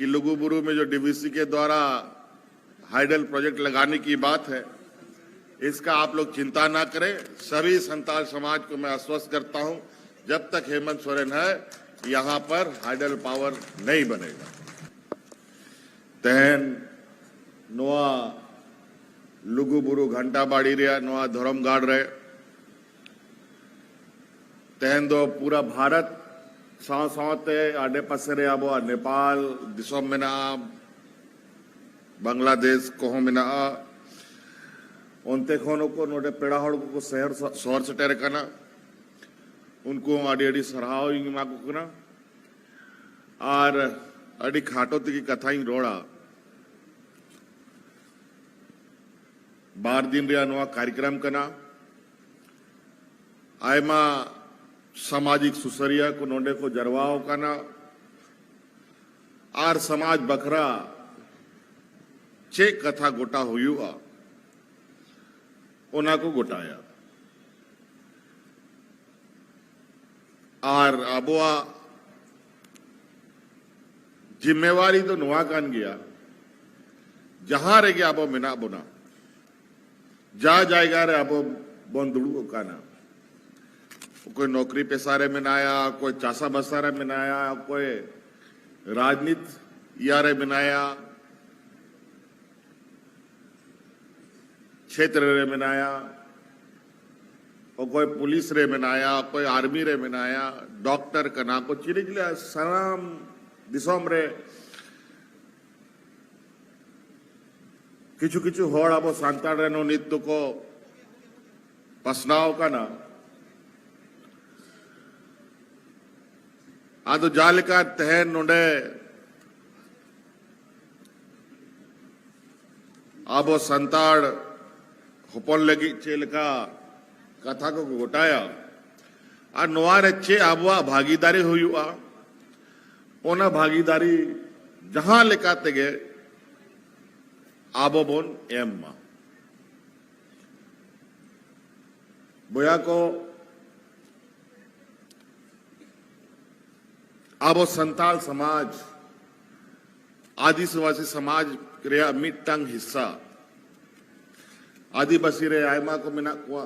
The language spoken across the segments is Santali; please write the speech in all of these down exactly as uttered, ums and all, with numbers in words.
कि लुगुबुरु में जो डीवीसी के द्वारा हाइडल प्रोजेक्ट लगाने की बात है, इसका आप लोग चिंता ना करें। सभी संताल समाज को मैं आश्वस्त करता हूं, जब तक हेमंत सोरेन है, यहां पर हाइडल पावर नहीं बनेगा। ᱛᱮᱦᱮᱧ ᱱᱚᱣᱟ ᱞᱩᱜᱩᱵᱩᱨᱩ ᱜᱷᱟᱱᱴᱟ ᱵᱟᱲᱤ ᱨᱮᱭᱟᱜ ᱱᱚᱣᱟ ᱫᱷᱚᱨᱚᱢ ᱜᱟᱲ ᱨᱮ ᱛᱮᱦᱮᱧ ᱫᱚ ᱯᱩᱨᱟᱹ ᱵᱷᱟᱨᱚᱛ ᱥᱟᱶ ᱥᱟᱶᱛᱮ ᱟᱰᱮ ᱯᱟᱥᱮ ᱨᱮ ᱟᱵᱚᱣᱟᱜ ᱱᱮᱯᱟᱞ ᱫᱤᱥᱚᱢ ᱢᱮᱱᱟᱜᱼᱟ, ᱵᱟᱝᱞᱟᱫᱮᱥ ᱠᱚᱦᱚᱸ ᱢᱮᱱᱟᱜᱼᱟ᱾ ᱚᱱᱛᱮ ᱠᱷᱚᱱ ᱦᱚᱸᱠᱚ ᱱᱚᱰᱮ ᱯᱮᱲᱟ ᱦᱚᱲ ᱠᱚᱠᱚ ᱥᱮᱦᱮᱨ ᱥᱚᱦᱚᱨ ᱥᱮᱴᱮᱨ ᱟᱠᱟᱱᱟ᱾ ᱩᱱᱠᱩ ᱦᱚᱸ ᱟᱹᱰᱤ ᱟᱹᱰᱤ ᱥᱟᱨᱦᱟᱣ ᱤᱧ ᱮᱢᱟ ᱠᱚ ᱠᱟᱱᱟ᱾ ᱟᱨ ᱟᱹᱰᱤ ᱠᱷᱟᱴᱚ ᱛᱮᱜᱮ ᱠᱟᱛᱷᱟᱧ ᱨᱚᱲᱟ᱾ ᱵᱟᱨ ᱫᱤᱱ ᱨᱮᱭᱟᱜ ᱱᱚᱣᱟ ᱠᱟᱨᱭᱚᱠᱨᱚᱢ ᱠᱟᱱᱟ᱾ ᱟᱭᱢᱟ ᱥᱟᱢᱟᱡᱤᱠ ᱥᱩᱥᱟᱹᱨᱤᱭᱟᱹ ᱠᱚ ᱱᱚᱰᱮ ᱠᱚ ᱡᱟᱨᱣᱟ ᱟᱠᱟᱱᱟ᱾ ᱟᱨ ᱥᱚᱢᱟᱡᱽ ᱵᱟᱠᱷᱨᱟ ᱪᱮᱫ ᱠᱟᱛᱷᱟ ᱜᱚᱴᱟ ᱦᱩᱭᱩᱜᱼᱟ, ᱚᱱᱟ ᱠᱚ ᱜᱚᱴᱟᱭᱟ᱾ ᱟᱨ ᱟᱵᱚᱣᱟᱜ ᱡᱤᱢᱢᱮᱣᱟᱨᱤ ᱫᱚ ᱱᱚᱣᱟ ᱠᱟᱱ ᱜᱮᱭᱟ, ᱡᱟᱦᱟᱸ ᱨᱮᱜᱮ ᱟᱵᱚ ᱢᱮᱱᱟᱜ ᱵᱚᱱᱟ, ᱡᱟ ᱡᱟᱭᱜᱟ ᱨᱮ ᱟᱵᱚ ᱵᱚᱱ ᱫᱩᱲᱩᱵ ᱟᱠᱟᱱᱟ, ᱚᱠᱚᱭ ᱱᱚᱠᱨᱤ ᱯᱮᱥᱟ ᱨᱮ ᱢᱮᱱᱟᱭᱟ, ᱚᱠᱚᱭ ᱪᱟᱥᱟ ᱵᱟᱥᱟ ᱨᱮ ᱢᱮᱱᱟᱭᱟ, ᱚᱠᱚᱭ ᱨᱟᱡᱽᱱᱤᱛ ᱤᱭᱟᱹ ᱨᱮ ᱢᱮᱱᱟᱭᱟ, ᱪᱷᱮᱛᱨᱚ ᱨᱮ ᱢᱮᱱᱟᱭᱟ, ᱚᱠᱚᱭ ᱯᱩᱞᱤᱥ ᱨᱮ ᱢᱮᱱᱟᱭᱟ, ᱚᱠᱚᱭ ᱟᱨᱢᱤ ᱨᱮ ᱢᱮᱱᱟᱭᱟ, ᱰᱚᱠᱴᱚᱨ ᱠᱟᱱᱟ ᱠᱚ, ᱪᱤᱞᱤ ᱪᱤᱞᱤ, ᱥᱟᱱᱟᱢ ᱫᱤᱥᱚᱢ ᱨᱮ ᱠᱤᱪᱷᱩ ᱠᱤᱪᱷᱩ ᱦᱚᱲ ᱟᱵᱚ ᱥᱟᱱᱛᱟᱲ ᱨᱮᱱ ᱦᱚᱸ ᱱᱤᱛ ᱫᱚᱠᱚ ᱯᱟᱥᱱᱟᱣ ᱟᱠᱟᱱᱟ᱾ ᱟᱫᱚ ᱡᱟᱦᱟᱸ ᱞᱮᱠᱟ ᱛᱮᱦᱮᱧ ᱱᱚᱰᱮ ᱟᱵᱚ ᱥᱟᱱᱛᱟᱲ ᱦᱚᱯᱚᱱ ᱞᱟᱹᱜᱤᱫ ᱪᱮᱫ ᱞᱮᱠᱟ ᱠᱟᱛᱷᱟ ᱠᱚ ᱜᱚᱴᱟᱭᱟ ᱟᱨ ᱱᱚᱣᱟ ᱨᱮ ᱪᱮᱫ ᱟᱵᱚᱣᱟᱜ ᱵᱷᱟᱹᱜᱤᱫᱟᱨᱤ ᱦᱩᱭᱩᱜᱼᱟ, ᱚᱱᱟ ᱵᱷᱟᱹᱜᱤᱫᱟᱨᱤ ᱡᱟᱦᱟᱸ ᱞᱮᱠᱟ ᱛᱮᱜᱮ ᱟᱵᱚ ᱵᱚᱱ ᱮᱢ ᱢᱟ᱾ ᱵᱚᱭᱦᱟ ᱠᱚ, ᱟᱵᱚ ᱥᱟᱱᱛᱟᱲ ᱥᱚᱢᱟᱡᱽ ᱟᱹᱫᱤᱵᱟᱹᱥᱤ ᱥᱚᱢᱟᱡᱽ ᱨᱮᱭᱟᱜ ᱢᱤᱫᱴᱟᱝ ᱦᱤᱥᱥᱟ᱾ ᱟᱹᱫᱤᱵᱟᱹᱥᱤ ᱨᱮ ᱟᱭᱢᱟ ᱠᱚ ᱢᱮᱱᱟᱜ ᱠᱚᱣᱟ,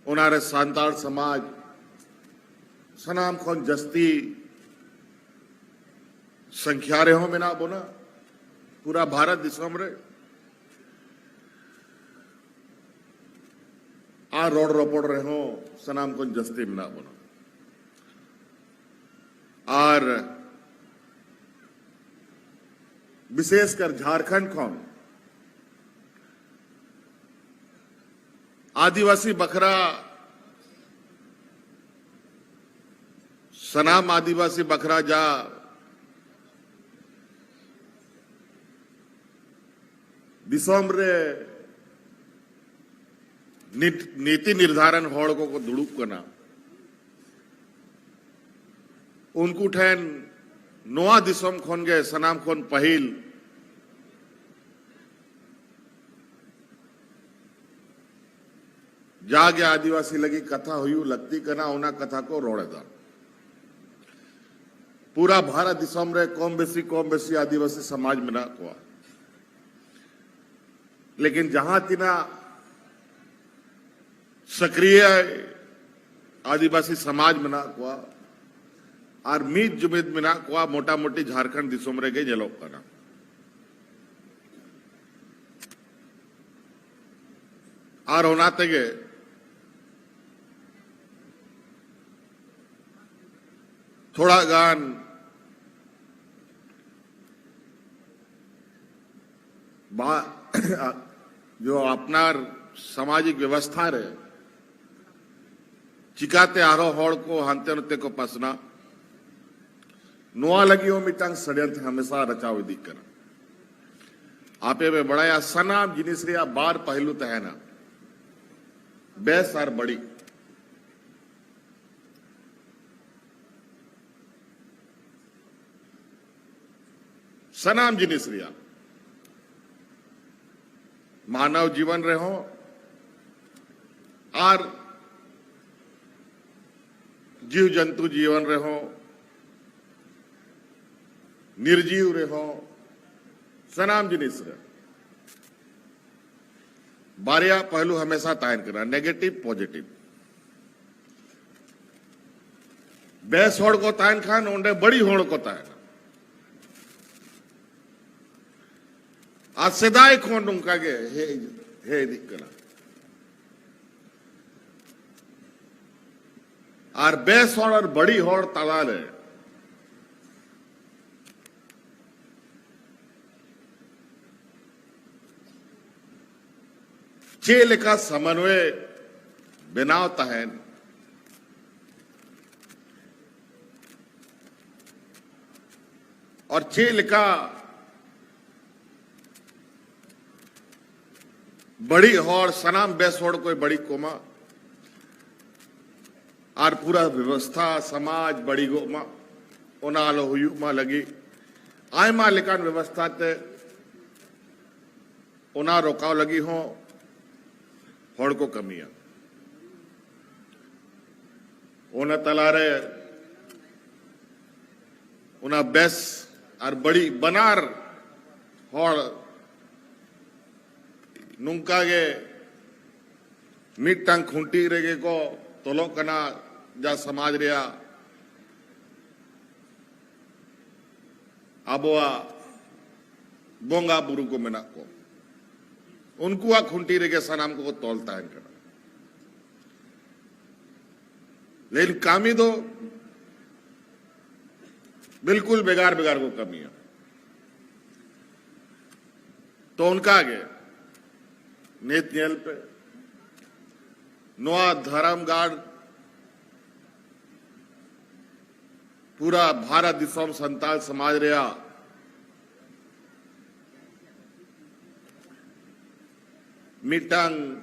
ᱚᱱᱟᱨᱮ ᱥᱟᱱᱛᱟᱲ ᱥᱚᱢᱟᱡᱽ ᱥᱟᱱᱟᱢ ᱠᱷᱚᱱ ᱡᱟᱹᱥᱛᱤ ᱥᱚᱝᱠᱷᱭᱟ ᱨᱮᱦᱚᱸ ᱢᱮᱱᱟᱜ ᱵᱚᱱᱟ ᱯᱩᱨᱟ ᱵᱷᱟᱨᱚᱛ ᱫᱤᱥᱚᱢ ᱨᱮ, ᱟᱨ ᱨᱚᱲ ᱨᱚᱯᱚᱲ ᱨᱮᱦᱚᱸ ᱥᱟᱱᱟᱢ ᱠᱷᱚᱱ ᱡᱟᱹᱥᱛᱤ ᱢᱮᱱᱟᱜ ᱵᱚᱱᱟ᱾ ᱟᱨ ᱵᱤᱥᱮᱥ ᱠᱟᱨ ᱡᱷᱟᱨᱠᱷᱚᱸᱰ ᱠᱷᱚᱱ ᱟᱹᱫᱤᱵᱟᱹᱥᱤ ᱵᱟᱠᱷᱨᱟ, ᱥᱟᱱᱟᱢ ᱟᱹᱫᱤᱵᱟᱹᱥᱤ ᱵᱟᱠᱷᱨᱟ ᱡᱟ ᱫᱤᱥᱚᱢ ᱨᱮ ᱱᱤᱛ-, ᱱᱤᱛᱤ ᱱᱤᱨᱫᱷᱟᱨᱚᱱ ᱦᱚᱲ ᱠᱚᱠᱚ ᱫᱩᱲᱩᱵ ᱠᱟᱱᱟ, ᱩᱱᱠᱩ ᱴᱷᱮᱱ ᱱᱚᱣᱟ ᱫᱤᱥᱚᱢ ᱠᱷᱚᱱ ᱜᱮ ᱥᱟᱱᱟᱢ ᱠᱷᱚᱱ ᱯᱟᱹᱦᱤᱞ ᱡᱟᱜᱮ ᱟᱹᱫᱤᱵᱟᱹᱥᱤ ᱞᱟᱹᱜᱤᱫ ᱠᱟᱛᱷᱟ ᱦᱩᱭᱩᱜ ᱞᱟᱹᱠᱛᱤ ᱠᱟᱱᱟ, ᱚᱱᱟ ᱠᱟᱛᱷᱟ ᱠᱚ ᱨᱚᱲ ᱮᱫᱟ᱾ ᱯᱩᱨᱟ ᱵᱷᱟᱨᱚᱛ ᱫᱤᱥᱚᱢ ᱨᱮ ᱠᱚᱢ ᱵᱮᱥᱤ, ᱠᱚᱢ ᱵᱮᱥᱤ ᱟᱹᱫᱤᱵᱟᱹᱥᱤ ᱥᱚᱢᱟᱡᱽ ᱢᱮᱱᱟᱜ ᱠᱚᱣᱟ, ᱞᱮᱠᱤᱱ ᱡᱟᱦᱟᱸ ᱛᱤᱱᱟᱹᱜ ᱥᱚᱠᱨᱤᱭ ᱟᱹᱫᱤᱵᱟᱹᱥᱤ ᱥᱚᱢᱟᱡᱽ ᱢᱮᱱᱟᱜ ᱠᱚᱣᱟ ᱟᱨ ᱢᱤᱫ ᱡᱩᱢᱤᱫ ᱢᱮᱱᱟᱜ ᱠᱚᱣᱟ, ᱢᱚᱴᱟᱢᱩᱴᱤ ᱡᱷᱟᱨᱠᱷᱚᱸᱰ ᱫᱤᱥᱚᱢ ᱨᱮᱜᱮ ᱧᱮᱞᱚᱜ ᱠᱟᱱᱟ᱾ ᱟᱨ ᱚᱱᱟ ᱛᱮᱜᱮ ᱛᱷᱚᱲᱟ ᱜᱟᱱ ᱵᱟ-, ᱡᱚ ᱟᱯᱱᱟᱨ ᱥᱟᱢᱟᱡᱤᱠ ᱵᱮᱵᱚᱥᱛᱷᱟ ᱨᱮ ᱪᱤᱠᱟᱛᱮ ᱟᱨᱦᱚᱸ ᱦᱚᱲ ᱠᱚ ᱦᱟᱱᱛᱮ ᱱᱟᱛᱮ ᱠᱚ ᱯᱟᱥᱱᱟᱜ, ᱱᱚᱣᱟ ᱞᱟᱹᱜᱤᱫ ᱦᱚᱸ ᱢᱤᱫᱴᱟᱝ ᱥᱟᱰᱭᱚᱱᱛᱨᱚ ᱦᱟᱢᱮᱥᱟ ᱨᱟᱪᱟᱣ ᱤᱫᱤᱜ ᱠᱟᱱᱟ᱾ ᱟᱯᱮ ᱯᱮ ᱵᱟᱲᱟᱭᱟ, ᱥᱟᱱᱟᱢ ᱡᱤᱱᱤᱥ ᱨᱮᱭᱟᱜ ᱵᱟᱨ ᱯᱟᱹᱦᱞᱩ ᱛᱟᱦᱮᱱᱟ, ᱵᱮᱥ ᱟᱨ ᱵᱟᱹᱲᱤᱡ᱾ ᱥᱟᱱᱟᱢ ᱡᱤᱱᱤᱥ ᱨᱮᱭᱟᱜ, ᱢᱟᱱᱟᱣ ᱡᱤᱵᱚᱱ ᱨᱮᱦᱚᱸ ᱟᱨ ᱡᱤᱣ ᱡᱚᱱᱛᱩ ᱡᱤᱭᱚᱱ ᱨᱮᱦᱚᱸ ᱱᱤᱨᱡᱤᱣ ᱨᱮᱦᱚᱸ, ᱥᱟᱱᱟᱢ ᱡᱤᱱᱤᱥ ᱨᱮ ᱵᱟᱨᱭᱟ ᱯᱟᱦᱞᱩ ᱦᱟᱢᱮᱥᱟ ᱛᱟᱦᱮᱱ ᱠᱟᱱᱟ, negative positive᱾ ᱵᱮᱥ ᱦᱚᱲ ᱠᱚ ᱛᱟᱦᱮᱱ ᱠᱷᱟᱱ ᱚᱸᱰᱮ ᱵᱟᱹᱲᱤᱡ ᱦᱚᱲ ᱠᱚ ᱛᱟᱦᱮᱱᱟ᱾ ᱟᱨ ᱥᱮᱫᱟᱭ ᱠᱷᱚᱱ ᱱᱚᱝᱠᱟ ᱜᱮ ᱦᱮᱡ, ᱦᱮᱡ ᱤᱫᱤᱜ ᱠᱟᱱᱟ᱾ ᱟᱨ ᱵᱮᱥ ᱦᱚᱲ ᱟᱨ ᱵᱟᱹᱲᱤᱡ ᱦᱚᱲ ᱛᱟᱞᱟᱨᱮ ᱪᱮᱫ ᱞᱮᱠᱟ ᱥᱚᱢᱚᱱᱣᱚᱭ ᱵᱮᱱᱟᱣ ᱛᱟᱦᱮᱱ, ᱟᱨ ᱪᱮᱫ ᱞᱮᱠᱟ ᱵᱟᱹᱲᱤᱡ ᱦᱚᱲ, ᱥᱟᱱᱟᱢ ᱵᱮᱥ ᱦᱚᱲ ᱠᱚᱭ ᱵᱟᱹᱲᱤᱡ ᱠᱚᱢᱟ, ᱟᱨ ᱯᱩᱨᱟᱹ ᱵᱮᱵᱚᱥᱛᱷᱟ, ᱥᱚᱢᱟᱡᱽ ᱵᱟᱹᱲᱤᱡᱚᱜ ᱢᱟ, ᱚᱱᱟ ᱟᱞᱚ ᱦᱩᱭᱩᱜ ᱢᱟ ᱞᱟᱹᱜᱤᱫ ᱟᱭᱢᱟ ᱞᱮᱠᱟᱱ ᱵᱮᱵᱚᱥᱛᱷᱟ ᱛᱮ ᱚᱱᱟ ᱨᱚᱠᱟᱣ ᱞᱟᱹᱜᱤᱫ ᱦᱚᱸ ᱦᱚᱲ ᱠᱚ ᱠᱟᱹᱢᱤᱭᱟ᱾ ᱚᱱᱟ ᱛᱟᱞᱟᱨᱮ ᱚᱱᱟ ᱵᱮᱥ ᱟᱨ ᱵᱟᱹᱲᱤᱡ ᱵᱟᱱᱟᱨ ᱦᱚᱲ ᱱᱚᱝᱠᱟ ᱜᱮ ᱢᱤᱫᱴᱟᱝ ᱠᱷᱩᱱᱴᱤ ᱨᱮᱜᱮ ᱠᱚ ᱛᱚᱞᱚᱜ ᱠᱟᱱᱟ, ᱡᱟ ᱥᱚᱢᱟᱡᱽ ᱨᱮᱭᱟᱜ ᱟᱵᱚᱣᱟᱜ ᱵᱚᱸᱜᱟ ᱵᱩᱨᱩ ᱠᱚ ᱢᱮᱱᱟᱜ ᱠᱚ, ᱩᱱᱠᱩᱣᱟᱜ ᱠᱷᱩᱱᱴᱤ ᱨᱮᱜᱮ ᱥᱟᱱᱟᱢ ᱠᱚᱠᱚ ᱛᱚᱞ ᱛᱟᱦᱮᱱ ᱠᱟᱱᱟ᱾ ᱞᱮᱠᱤᱱ ᱠᱟᱹᱢᱤ ᱫᱚ ᱵᱤᱞᱠᱩᱞ ᱵᱷᱮᱜᱟᱨ ᱵᱷᱮᱜᱟᱨ ᱠᱚ ᱠᱟᱹᱢᱤᱭᱟ᱾ ᱛᱚ ᱚᱱᱠᱟ ᱜᱮ ᱱᱤᱛ ᱧᱮᱞ ᱯᱮ, ᱱᱚᱣᱟ ᱫᱷᱚᱨᱚᱢ ᱜᱟᱲ ᱯᱩᱨᱟ ᱵᱷᱟᱨᱚᱛ ᱫᱤᱥᱚᱢ ᱥᱟᱱᱛᱟᱲ ᱥᱚᱢᱟᱡᱽ ᱨᱮᱭᱟᱜ ᱢᱤᱫᱴᱟᱝ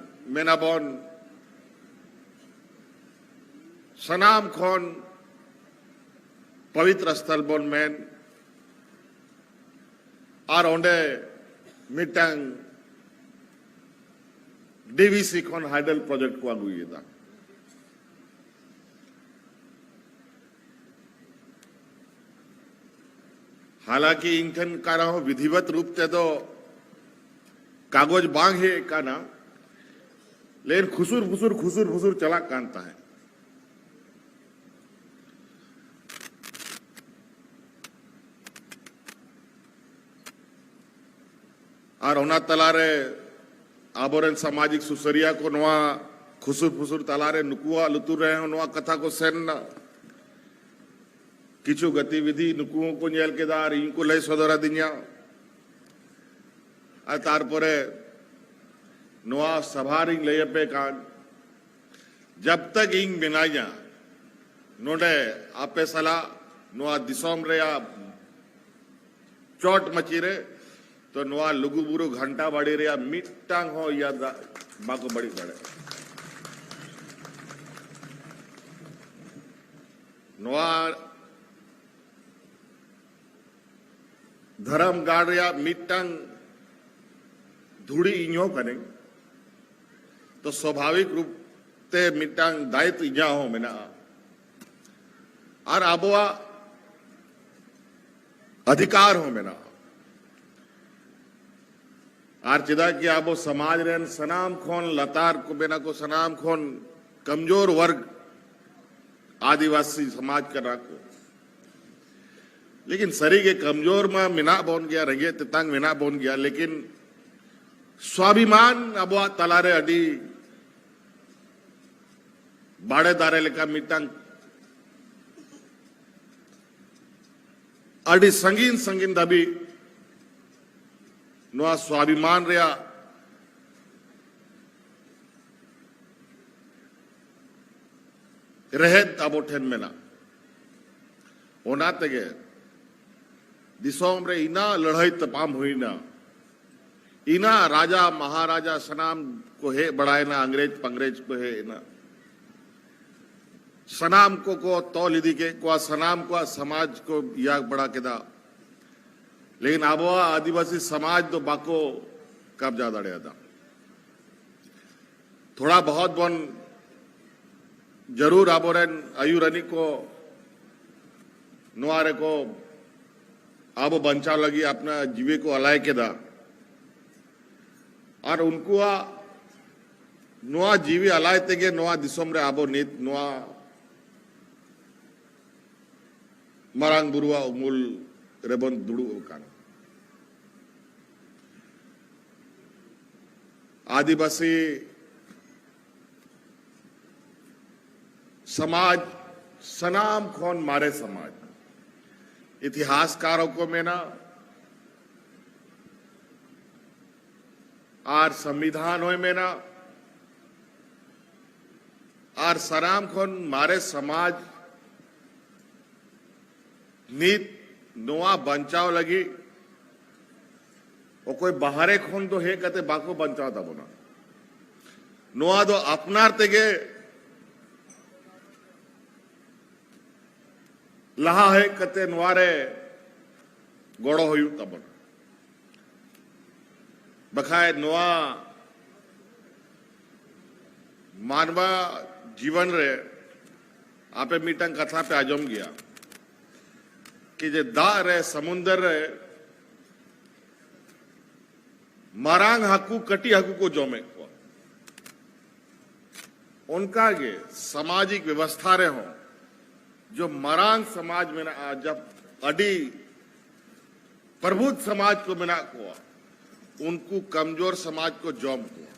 ᱢᱮᱱᱟᱵᱚᱱ ᱥᱟᱱᱟᱢ ᱠᱷᱚᱱ ᱯᱚᱵᱤᱛᱨᱚ ᱥᱛᱷᱚᱞ ᱵᱚᱱ ᱢᱮᱱ, ᱟᱨ ᱚᱸᱰᱮ ᱢᱤᱫᱴᱟᱝ ᱰᱤ ᱵᱷᱤ ᱥᱤ ᱠᱷᱚᱱ ᱦᱟᱭᱰᱮᱞ ᱯᱨᱚᱡᱮᱠᱴ ᱠᱚ ᱟᱹᱜᱩᱭᱮᱫᱟ᱾ ᱦᱟᱞᱟᱝᱠᱤ ᱤᱧ ᱴᱷᱮᱱ ᱠᱟᱱᱟ ᱦᱚᱸ ᱵᱤᱫᱷᱤᱣᱟᱛ ᱨᱩᱯ ᱛᱮᱫᱚ ᱠᱟᱜᱚᱡᱽ ᱵᱟᱝ ᱦᱮᱡ ᱟᱠᱟᱱᱟ, ᱞᱮᱠᱤᱱ ᱠᱷᱩᱥᱩᱨ ᱯᱷᱩᱥᱩᱨ ᱠᱷᱩᱥᱩᱨ ᱯᱷᱩᱥᱩᱨ ᱪᱟᱞᱟᱜ ᱠᱟᱱ ᱛᱟᱦᱮᱸᱫ᱾ ᱟᱨ ᱚᱱᱟ ᱛᱟᱞᱟᱨᱮ ᱟᱵᱚᱨᱮᱱ ᱥᱟᱢᱟᱡᱤᱠ ᱥᱩᱥᱟᱹᱨᱤᱭᱟᱹ ᱠᱚ ᱱᱚᱣᱟ ᱠᱷᱩᱥᱩᱨ ᱯᱷᱩᱥᱩᱨ ᱛᱟᱞᱟᱨᱮ ᱱᱩᱠᱩᱣᱟᱜ ᱞᱩᱛᱩᱨ ᱨᱮᱦᱚᱸ ᱱᱚᱣᱟ ᱠᱟᱛᱷᱟ ᱠᱚ ᱥᱮᱱ ᱮᱱᱟ᱾ ᱠᱤᱪᱷᱩ ᱜᱚᱛᱤᱵᱤᱫᱷᱤ ᱱᱩᱠᱩ ᱦᱚᱸᱠᱚ ᱧᱮᱞ ᱠᱮᱫᱟ ᱟᱨ ᱤᱧ ᱠᱚ ᱞᱟᱹᱭ ᱥᱚᱫᱚᱨ ᱟᱹᱫᱤᱧᱟ᱾ ᱟᱨ ᱛᱟᱨᱯᱚᱨᱮ ᱱᱚᱣᱟ ᱥᱟᱵᱷᱟ ᱨᱤᱧ ᱞᱟᱹᱭ ᱟᱯᱮ ᱠᱟᱱ, ᱡᱟᱵ ᱛᱟᱠ ᱤᱧ ᱢᱮᱱᱟᱧᱟ ᱱᱚᱰᱮ ᱟᱯᱮ ᱥᱟᱞᱟᱜ ᱱᱚᱣᱟ ᱫᱤᱥᱚᱢ ᱨᱮᱭᱟᱜ ᱪᱚᱴ ᱢᱟᱹᱪᱤ ᱨᱮ, ᱛᱚ ᱱᱚᱣᱟ ᱞᱩᱜᱩᱵᱩᱨᱩ ᱜᱷᱟᱱᱴᱟ ᱵᱟᱲᱤ ᱨᱮᱭᱟᱜ ᱢᱤᱫᱴᱟᱝ ᱦᱚᱸ ᱤᱭᱟᱹ ᱫᱟᱜ ᱵᱟᱠᱚ ᱵᱟᱹᱲᱤᱡ ᱫᱟᱲᱮᱭᱟᱜᱼᱟ᱾ ᱱᱚᱣᱟ ᱫᱷᱚᱨᱚᱢ ᱜᱟᱲ ᱨᱮᱭᱟᱜ ᱢᱤᱫᱴᱟᱝ ᱫᱷᱩᱲᱤ ᱤᱧ ᱦᱚᱸ ᱠᱟᱹᱱᱟᱹᱧ, ᱛᱚ ᱥᱣᱟᱵᱷᱟᱵᱤᱠ ᱨᱩᱯ ᱛᱮ ᱢᱤᱫᱴᱟᱝ ᱫᱟᱭᱤᱛᱛᱚ ᱤᱧᱟᱹᱜ ᱦᱚᱸ ᱢᱮᱱᱟᱜᱼᱟ ᱟᱨ ᱟᱵᱚᱣᱟᱜ ᱚᱫᱷᱤᱠᱟᱨ ᱦᱚᱸ ᱢᱮᱱᱟᱜᱼᱟ᱾ ᱟᱨ ᱪᱮᱫᱟᱜ ᱠᱤ ᱟᱵᱚ ᱥᱚᱢᱟᱡᱽ ᱨᱮᱱ ᱥᱟᱱᱟᱢ ᱠᱷᱚᱱ ᱞᱟᱛᱟᱨ ᱠᱚ ᱢᱮᱱᱟ ᱠᱚ, ᱥᱟᱱᱟᱢ ᱠᱷᱚᱱ ᱠᱚᱢᱡᱳᱨ ᱣᱟᱨᱜᱽ ᱟᱹᱫᱤᱵᱟᱹᱥᱤ ᱥᱚᱢᱟᱡᱽ ᱠᱟᱱᱟ ᱠᱚ᱾ ᱞᱮᱠᱤᱱ ᱥᱟᱹᱨᱤᱜᱮ ᱠᱚᱢᱡᱳᱨ ᱢᱟ ᱢᱮᱱᱟᱜ ᱵᱚᱱ ᱜᱮᱭᱟ, ᱨᱮᱸᱜᱮᱡ ᱛᱮᱛᱟᱝ ᱢᱮᱱᱟᱜ ᱵᱚᱱ ᱜᱮᱭᱟ, ᱞᱮᱠᱤᱱ ᱥᱣᱟᱵᱷᱤᱢᱟᱱ ᱟᱵᱚᱣᱟᱜ ᱛᱟᱞᱟᱨᱮ ᱟᱹᱰᱤ ᱵᱟᱲᱮ ᱫᱟᱨᱮ ᱞᱮᱠᱟ ᱢᱤᱫᱴᱟᱝ ᱟᱹᱰᱤ ᱥᱟᱺᱜᱤᱧ ᱥᱟᱺᱜᱤᱧ ᱫᱷᱟᱹᱵᱤᱡ ᱱᱚᱣᱟ ᱥᱣᱟᱵᱷᱤᱢᱟᱱ ᱨᱮᱭᱟᱜ ᱨᱮᱦᱮᱫ ᱟᱵᱚ ᱴᱷᱮᱱ ᱢᱮᱱᱟᱜ᱾ ᱚᱱᱟ ᱛᱮᱜᱮ ᱫᱤᱥᱚᱢ ᱨᱮ ᱤᱱᱟᱹ ᱞᱟᱹᱲᱦᱟᱹᱭ ᱛᱟᱯᱟᱢ ᱦᱩᱭᱱᱟ, ᱤᱱᱟᱹ ᱨᱟᱡᱟ ᱢᱟᱦᱟᱨᱟᱡᱟ ᱥᱟᱱᱟᱢ ᱠᱚ ᱦᱮᱡ ᱵᱟᱲᱟᱭᱮᱱᱟ, ᱤᱝᱨᱮᱡᱽ ᱯᱟᱝᱨᱮᱡᱽ ᱠᱚ ᱦᱮᱡ ᱮᱱᱟ, ᱥᱟᱱᱟᱢ ᱠᱚᱠᱚ ᱛᱚᱞ ᱤᱫᱤ ᱠᱮᱫ ᱠᱚᱣᱟ, ᱥᱟᱱᱟᱢ ᱠᱚᱣᱟᱜ ᱥᱚᱢᱟᱡᱽ ᱠᱚ ᱤᱭᱟᱹ ᱵᱟᱲᱟ ᱠᱮᱫᱟ, ᱞᱮᱠᱤᱱ ᱟᱵᱚᱣᱟᱜ ᱟᱹᱫᱤᱵᱟᱹᱥᱤ ᱥᱚᱢᱟᱡᱽ ᱫᱚ ᱵᱟᱠᱚ ᱠᱟᱵᱽᱡᱟ ᱫᱟᱲᱮᱭᱟᱫᱟ᱾ ᱛᱷᱚᱲᱟ ᱵᱚᱦᱚᱛ ᱵᱚᱱ ᱡᱟᱹᱨᱩᱲ ᱟᱵᱚᱨᱮᱱ ᱟᱹᱭᱩᱨᱟᱹᱱᱤᱡ ᱠᱚ ᱱᱚᱣᱟ ᱨᱮᱠᱚ ᱟᱵᱚ ᱵᱟᱧᱪᱟᱣ ᱞᱟᱹᱜᱤᱫ ᱟᱯᱱᱟᱨ ᱡᱤᱣᱤ ᱠᱚ ᱟᱞᱟᱭ ᱠᱮᱫᱟ᱾ ᱟᱨ ᱩᱱᱠᱩᱣᱟᱜ ᱱᱚᱣᱟ ᱡᱤᱣᱤ ᱟᱞᱟᱭ ᱛᱮᱜᱮ ᱱᱚᱣᱟ ᱫᱤᱥᱚᱢ ᱨᱮ ᱟᱵᱚ ᱱᱤᱛ ᱱᱚᱣᱟ ᱢᱟᱨᱟᱝ ᱵᱩᱨᱩᱣᱟᱜ ᱩᱢᱩᱞ ᱨᱮᱵᱚᱱ ᱫᱩᱲᱩᱵ ᱟᱠᱟᱱᱟ᱾ ᱟᱹᱫᱤᱵᱟᱹᱥᱤ ᱥᱚᱢᱟᱡᱽ ᱥᱟᱱᱟᱢ ᱠᱷᱚᱱ ᱢᱟᱨᱮ ᱥᱚᱢᱟᱡᱽ᱾ ᱤᱛᱤᱦᱟᱥᱠᱟᱨ ᱦᱚᱸᱠᱚ ᱢᱮᱱᱟ, ᱟᱨ ᱥᱚᱝᱵᱤᱫᱷᱟᱱ ᱦᱚᱸᱭ ᱢᱮᱱᱟ, ᱟᱨ ᱥᱟᱱᱟᱢ ᱠᱷᱚᱱ ᱢᱟᱨᱮ ᱥᱚᱢᱟᱡᱽ ᱱᱤᱛ ᱱᱚᱣᱟ ᱵᱟᱧᱪᱟᱣ ᱞᱟᱹᱜᱤᱫ ᱚᱠᱚᱭ ᱵᱟᱦᱨᱮ ᱠᱷᱚᱱ ᱫᱚ ᱦᱮᱡ ᱠᱟᱛᱮ ᱵᱟᱠᱚ ᱵᱟᱧᱪᱟᱣ ᱛᱟᱵᱚᱱᱟ᱾ ᱱᱚᱣᱟ ᱫᱚ ᱟᱯᱱᱟᱨ ᱛᱮᱜᱮ ᱞᱟᱦᱟ ᱦᱮᱡ ᱠᱟᱛᱮ ᱱᱚᱣᱟ ᱨᱮ ᱜᱚᱲᱚ ᱦᱩᱭᱩᱜ ᱛᱟᱵᱚᱱᱟ᱾ ᱵᱟᱠᱷᱟᱡ ᱱᱚᱣᱟ ᱢᱟᱱᱣᱟ ᱡᱤᱵᱚᱱ ᱨᱮ ᱟᱯᱮ ᱢᱤᱫᱴᱟᱝ ᱠᱟᱛᱷᱟ ᱯᱮ ᱟᱸᱡᱚᱢ ᱜᱮᱭᱟ ᱠᱤ ᱡᱮ ᱫᱟᱜ ᱨᱮ, ᱥᱚᱢᱩᱱᱫᱚᱨ ᱨᱮ ᱢᱟᱨᱟᱝ ᱦᱟᱹᱠᱩ ᱠᱟᱹᱴᱤᱡ ᱦᱟᱹᱠᱩ ᱠᱚ ᱡᱚᱢᱮᱫ ᱠᱚᱣᱟ᱾ ᱚᱱᱠᱟᱜᱮ ᱥᱟᱢᱟᱡᱤᱠ ᱵᱮᱵᱚᱥᱛᱷᱟ ᱨᱮᱦᱚᱸ ᱡᱚ ᱢᱟᱨᱟᱝ ᱥᱚᱢᱟᱡᱽ ᱢᱮᱱᱟᱜᱼᱟ, ᱡᱟᱵ ᱟᱹᱰᱤ ᱯᱨᱚᱵᱩᱫᱷ ᱥᱚᱢᱟᱡᱽ ᱠᱚ ᱢᱮᱱᱟᱜ ᱠᱚᱣᱟ, ᱩᱱᱠᱩ ᱠᱚᱢᱡᱳᱨ ᱥᱚᱢᱟᱡᱽ ᱠᱚ ᱡᱚᱢ ᱠᱚᱣᱟ᱾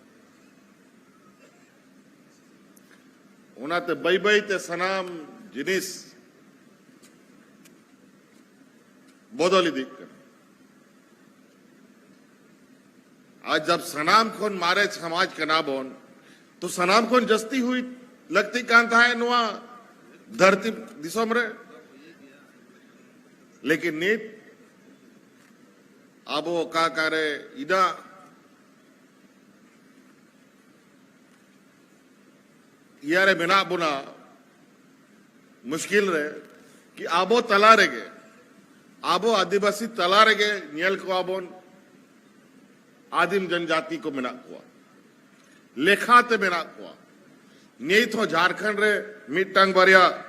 ᱚᱱᱟᱛᱮ ᱵᱟᱹᱭ ᱵᱟᱹᱭ ᱛᱮ ᱥᱟᱱᱟᱢ ᱡᱤᱱᱤᱥ ᱵᱚᱫᱚᱞ ᱤᱫᱤᱜ ᱠᱟᱱᱟ᱾ ᱟᱨ ᱡᱟᱵ ᱥᱟᱱᱟᱢ ᱠᱷᱚᱱ ᱢᱟᱨᱮ ᱥᱚᱢᱟᱡᱽ ᱠᱟᱱᱟ ᱵᱚᱱ, ᱛᱚ ᱥᱟᱱᱟᱢ ᱠᱷᱚᱱ ᱡᱟᱹᱥᱛᱤ ᱦᱩᱭ ᱞᱟᱹᱠᱛᱤ ᱠᱟᱱ ᱛᱟᱦᱮᱸᱫ ᱱᱚᱣᱟ ᱫᱷᱟᱹᱨᱛᱤ ᱫᱤᱥᱚᱢ ᱨᱮ᱾ ᱞᱮᱠᱤᱱ ᱱᱤᱛ ᱟᱵᱚ ᱚᱠᱟ ᱚᱠᱟᱨᱮ ᱤᱱᱟᱹᱜ ᱤᱭᱟᱹ ᱨᱮ ᱢᱮᱱᱟᱜ ᱵᱚᱱᱟ, ᱢᱩᱥᱠᱤᱞ ᱨᱮ, ᱠᱤ ᱟᱵᱚ ᱛᱟᱞᱟ ᱨᱮᱜᱮ, ᱟᱵᱚ ᱟᱹᱫᱤᱵᱟᱹᱥᱤ ᱛᱟᱞᱟ ᱨᱮᱜᱮ ᱧᱮᱞ ᱠᱚᱣᱟ ᱵᱚᱱ ᱟᱹᱫᱤᱢ ᱡᱚᱱᱡᱟᱹᱛᱤ ᱠᱚ ᱢᱮᱱᱟᱜ ᱠᱚᱣᱟ, ᱞᱮᱠᱷᱟ ᱛᱮ ᱢᱮᱱᱟᱜ ᱠᱚᱣᱟ᱾ ᱱᱤᱛ ᱦᱚᱸ ᱡᱷᱟᱲᱠᱷᱚᱸᱰ ᱨᱮ ᱢᱤᱫᱴᱟᱝ ᱵᱟᱨᱭᱟ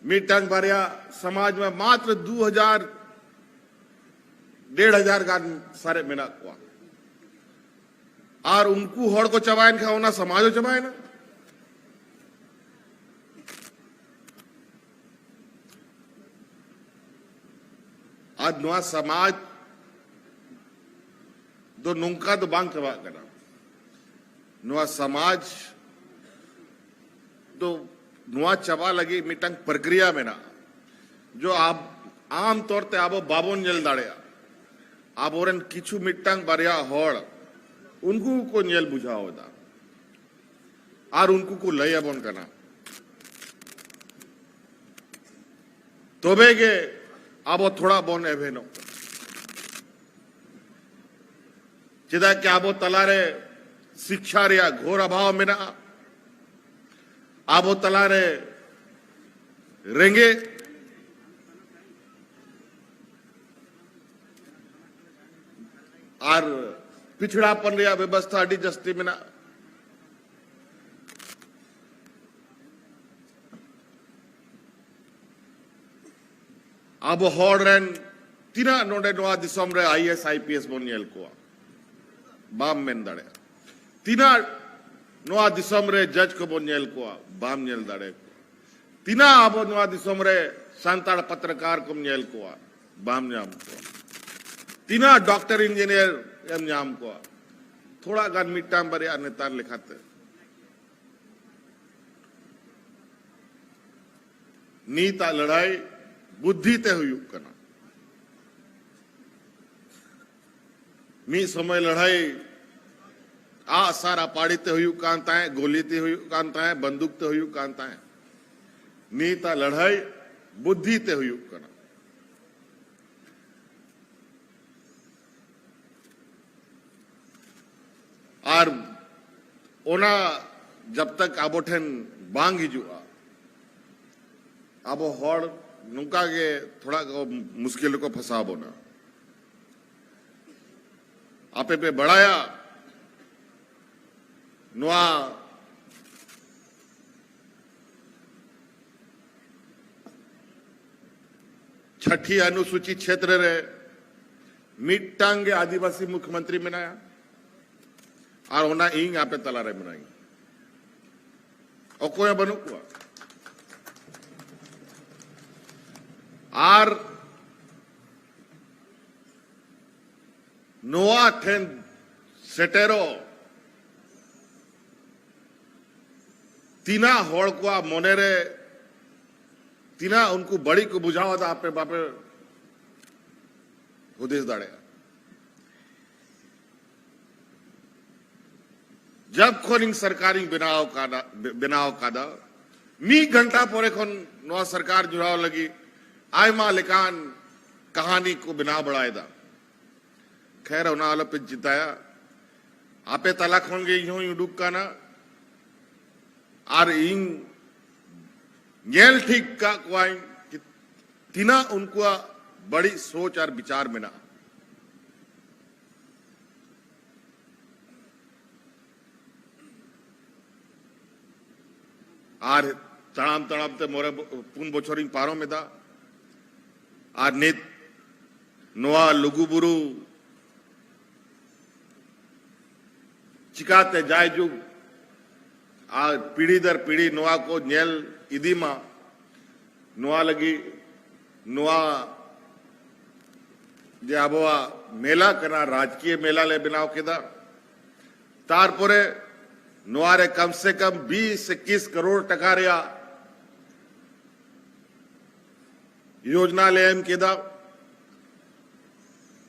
ᱢᱤᱫᱴᱟᱝ ᱵᱟᱨᱭᱟ ᱥᱚᱢᱟᱡᱽ ᱢᱟ ᱢᱟᱛᱨᱚ ᱫᱩ ᱦᱟᱡᱟᱨ, ᱰᱮᱲ ᱦᱟᱡᱟᱨ ᱜᱟᱱ ᱥᱟᱨᱮᱡ ᱢᱮᱱᱟᱜ ᱠᱚᱣᱟ᱾ ᱟᱨ ᱩᱱᱠᱩ ᱦᱚᱲ ᱠᱚ ᱪᱟᱵᱟᱭᱮᱱ ᱠᱷᱟᱱ ᱚᱱᱟ ᱥᱚᱢᱟᱡᱽ ᱦᱚᱸ ᱪᱟᱵᱟᱭᱮᱱᱟ᱾ ᱟᱨ ᱱᱚᱣᱟ ᱥᱚᱢᱟᱡᱽ ᱫᱚ ᱱᱚᱝᱠᱟ ᱫᱚ ᱵᱟᱝ ᱪᱟᱵᱟᱜ ᱠᱟᱱᱟ᱾ ᱱᱚᱣᱟ ᱥᱚᱢᱟᱡᱽ ᱫᱚ, ᱱᱚᱣᱟ ᱪᱟᱵᱟ ᱞᱟᱹᱜᱤᱫ ᱢᱤᱫᱴᱟᱝ ᱯᱨᱚᱠᱨᱤᱭᱟ ᱢᱮᱱᱟᱜᱼᱟ, ᱡᱚ ᱟᱵ-, ᱟᱢ ᱛᱚᱨ ᱛᱮ ᱟᱵᱚ ᱵᱟᱵᱚᱱ ᱧᱮᱞ ᱫᱟᱲᱮᱭᱟᱜᱼᱟ᱾ ᱟᱵᱚᱨᱮᱱ ᱠᱤᱪᱷᱩ ᱢᱤᱫᱴᱟᱝ ᱵᱟᱨᱭᱟ ᱦᱚᱲ ᱩᱱᱠᱩ ᱠᱚ ᱧᱮᱞ ᱵᱩᱡᱷᱟᱹᱣ ᱮᱫᱟ ᱟᱨ ᱩᱱᱠᱩ ᱠᱚ ᱞᱟᱹᱭ ᱟᱵᱚᱱ ᱠᱟᱱᱟ, ᱛᱚᱵᱮ ᱜᱮ ᱟᱵᱚ ᱛᱷᱚᱲᱟ ᱵᱚᱱ ᱮᱵᱷᱮᱱᱚᱜ ᱠᱟᱱᱟ᱾ ᱪᱮᱫᱟᱜ ᱠᱤ ᱟᱵᱚ ᱛᱟᱞᱟᱨᱮ ᱥᱤᱠᱠᱷᱟ ᱨᱮᱭᱟᱜ ᱜᱷᱳᱨ ᱚᱵᱷᱟᱵ ᱢᱮᱱᱟᱜᱼᱟ, ᱟᱵᱚ ᱛᱟᱞᱟᱨᱮ ᱨᱮᱸᱜᱮᱡ ᱟᱨ ᱯᱤᱪᱷᱲᱟᱯᱚᱱ ᱨᱮᱭᱟᱜ ᱵᱮᱵᱚᱥᱛᱷᱟ ᱟᱹᱰᱤ ᱡᱟᱹᱥᱛᱤ ᱢᱮᱱᱟᱜᱼᱟ᱾ ᱟᱵᱚ ᱦᱚᱲ ᱨᱮᱱ ᱛᱤᱱᱟᱹᱜ ᱱᱚᱰᱮ ᱱᱚᱣᱟ ᱫᱤᱥᱚᱢ ᱨᱮ I A S, I P S ᱵᱚᱱ ᱧᱮᱞ ᱠᱚᱣᱟ? ᱵᱟᱢ ᱢᱮᱱ ᱫᱟᱲᱮᱭᱟᱜᱼᱟ᱾ ᱛᱤᱱᱟᱹᱜ ᱱᱚᱣᱟ ᱫᱤᱥᱚᱢ ᱨᱮ ᱡᱟᱡᱽ ᱠᱚᱵᱚᱱ ᱧᱮᱞ ᱠᱚᱣᱟ? ᱵᱟᱢ ᱧᱮᱞ ᱫᱟᱲᱮ ᱠᱚᱣᱟ᱾ ᱛᱤᱱᱟᱹᱜ ᱟᱵᱚ ᱱᱚᱣᱟ ᱫᱤᱥᱚᱢ ᱨᱮ ᱥᱟᱱᱛᱟᱲ ᱯᱚᱛᱨᱚᱠᱟᱨ ᱠᱚᱢ ᱧᱮᱞ ᱠᱚᱣᱟ? ᱵᱟᱢ ᱧᱟᱢ ᱠᱚᱣᱟ᱾ ᱛᱤᱱᱟᱹᱜ ᱰᱚᱠᱴᱚᱨ ᱤᱧᱡᱤᱱᱤᱭᱟᱨ ᱮᱢ ᱧᱟᱢ ᱠᱚᱣᱟ? ᱛᱷᱚᱲᱟ ᱜᱟᱱ ᱢᱤᱫᱴᱟᱝ ᱵᱟᱨᱭᱟ ᱱᱮᱛᱟᱨ ᱞᱮᱠᱟᱛᱮ᱾ ᱱᱤᱛᱟᱜ ᱞᱟᱹᱲᱦᱟᱹᱭ ᱵᱩᱫᱽᱫᱷᱤ ᱛᱮ ᱦᱩᱭᱩᱜ ᱠᱟᱱᱟ᱾ ᱢᱤᱫ ᱥᱚᱢᱚᱭ ᱞᱟᱹᱲᱦᱟᱹᱭ ᱟᱜ ᱥᱟᱨ ᱟᱯᱟᱲᱤ ᱛᱮ ᱦᱩᱭᱩᱜ ᱠᱟᱱ ᱛᱟᱦᱮᱸᱫ, ᱜᱳᱞᱤ ᱛᱮ ᱦᱩᱭᱩᱜ ᱠᱟᱱ ᱛᱟᱦᱮᱸᱫ, ᱵᱟᱱᱫᱩᱠ ᱛᱮ ᱦᱩᱭᱩᱜ ᱠᱟᱱ ᱛᱟᱦᱮᱸᱫ᱾ ᱱᱤᱛᱟᱜ ᱞᱟᱹᱲᱦᱟᱹᱭ ᱵᱩᱫᱽᱫᱷᱤ ᱛᱮ ᱦᱩᱭᱩᱜ ᱠᱟᱱᱟ᱾ ᱟᱨ ᱚᱱᱟ ᱡᱟᱵ ᱛᱟᱠ ᱟᱵᱚ ᱴᱷᱮᱱ ᱵᱟᱝ ᱦᱤᱡᱩᱜᱼᱟ, ᱟᱵᱚ ᱦᱚᱲ ᱱᱚᱝᱠᱟ ᱜᱮ ᱛᱷᱚᱲᱟ ᱠᱚ ᱢᱩᱥᱠᱤᱞ ᱨᱮᱠᱚ ᱯᱷᱟᱸᱥᱟᱣ ᱵᱚᱱᱟ᱾ ᱟᱯᱮ ᱯᱮ ᱵᱟᱲᱟᱭᱟ, ᱱᱚᱣᱟ ᱪᱷᱟᱴᱤ ᱚᱱᱩᱥᱩᱪᱤ ᱪᱷᱮᱛᱨᱚ ᱨᱮ ᱢᱤᱫᱴᱟᱝ ᱜᱮ ᱟᱹᱫᱤᱵᱟᱹᱥᱤ ᱢᱩᱠᱷᱭᱚᱢᱚᱱᱛᱨᱤ ᱢᱮᱱᱟᱭᱟ, ᱟᱨ ᱚᱱᱟ ᱤᱧ ᱟᱯᱮ ᱛᱟᱞᱟᱨᱮ ᱢᱮᱱᱟᱧ᱾ ᱚᱠᱚᱭ ᱦᱚᱸ ᱵᱟᱹᱱᱩᱜ ᱠᱚᱣᱟ᱾ ᱟᱨ ᱱᱚᱣᱟ ᱴᱷᱮᱱ ᱥᱮᱴᱮᱨᱚᱜ ᱛᱤᱱᱟᱹᱜ ᱦᱚᱲ ᱠᱚᱣᱟᱜ ᱢᱚᱱᱮᱨᱮ ᱛᱤᱱᱟᱹᱜ ᱩᱱᱠᱩ ᱵᱟᱹᱲᱤᱡ ᱠᱚ ᱵᱩᱡᱷᱟᱹᱣ ᱮᱫᱟ, ᱟᱯᱮ ᱵᱟᱯᱮ ᱦᱩᱫᱤᱥ ᱫᱟᱲᱮᱭᱟᱜᱼᱟ᱾ ᱡᱟᱵ ᱠᱷᱚᱱ ᱤᱧ ᱥᱚᱨᱠᱟᱨᱤᱧ ᱵᱮᱱᱟᱣ ᱠᱟᱫᱟ, ᱵᱮᱱᱟᱣ ᱠᱟᱫᱟ, ᱢᱤᱫ ᱜᱷᱚᱱᱴᱟ ᱯᱚᱨᱮ ᱠᱷᱚᱱ ᱱᱚᱣᱟ ᱥᱚᱨᱠᱟᱨ ᱡᱩᱲᱟᱣ ᱞᱟᱹᱜᱤᱫ ᱟᱭᱢᱟ ᱞᱮᱠᱟᱱ ᱠᱟᱹᱦᱱᱤ ᱠᱚ ᱵᱮᱱᱟᱣ ᱵᱟᱲᱟᱭᱮᱫᱟ᱾ ᱠᱷᱮᱨ, ᱚᱱᱟ ᱟᱞᱚᱯᱮ ᱪᱤᱱᱛᱟᱹᱭᱟ, ᱟᱯᱮ ᱛᱟᱞᱟ ᱠᱷᱚᱱ ᱜᱮ ᱤᱧ ᱦᱚᱸᱧ ᱩᱰᱩᱠ ᱠᱟᱱᱟ᱾ ᱟᱨ ᱤᱧ ᱧᱮᱞ ᱴᱷᱤᱠ ᱠᱟᱜ ᱠᱚᱣᱟᱧ ᱠᱤ ᱛᱤᱱᱟᱹᱜ ᱩᱱᱠᱩᱣᱟᱜ ᱵᱟᱹᱲᱤᱡ ᱥᱳᱪ ᱟᱨ ᱵᱤᱪᱟᱨ ᱢᱮᱱᱟᱜᱼᱟ᱾ ᱟᱨ ᱛᱟᱲᱟᱢ ᱛᱟᱲᱟᱢ ᱛᱮ ᱢᱚᱬᱮ ᱵᱚ-, ᱯᱩᱱ ᱵᱚᱪᱷᱚᱨᱤᱧ ᱯᱟᱨᱚᱢ ᱮᱫᱟ᱾ ᱟᱨ ᱱᱤᱛ ᱱᱚᱣᱟ ᱞᱩᱜᱩᱵᱩᱨᱩ ᱪᱤᱠᱟᱛᱮ ᱡᱟᱭᱡᱩᱜᱽ ᱟᱨ ᱯᱤᱲᱦᱤ ᱫᱟᱨ ᱯᱤᱲᱦᱤ ᱱᱚᱣᱟ ᱠᱚ ᱧᱮᱞ ᱤᱫᱤ ᱢᱟ, ᱱᱚᱣᱟ ᱞᱟᱹᱜᱤᱫ ᱱᱚᱣᱟ ᱡᱮ ᱟᱵᱚᱣᱟᱜ ᱢᱮᱞᱟ ᱠᱟᱱᱟ, ᱨᱟᱡᱽᱠᱤᱭᱟᱹ ᱢᱮᱞᱟ ᱞᱮ ᱵᱮᱱᱟᱣ ᱠᱮᱫᱟ᱾ ᱛᱟᱨᱯᱚᱨᱮ ᱱᱚᱣᱟ ᱨᱮ ᱠᱚᱢ ᱥᱮ ᱠᱚᱢ ᱵᱤᱥ ᱤᱠᱠᱤᱥ ᱠᱟᱨᱳᱲ ᱴᱟᱠᱟ ᱨᱮᱭᱟᱜ ᱭᱳᱡᱽᱱᱟ ᱞᱮ ᱮᱢ ᱠᱮᱫᱟ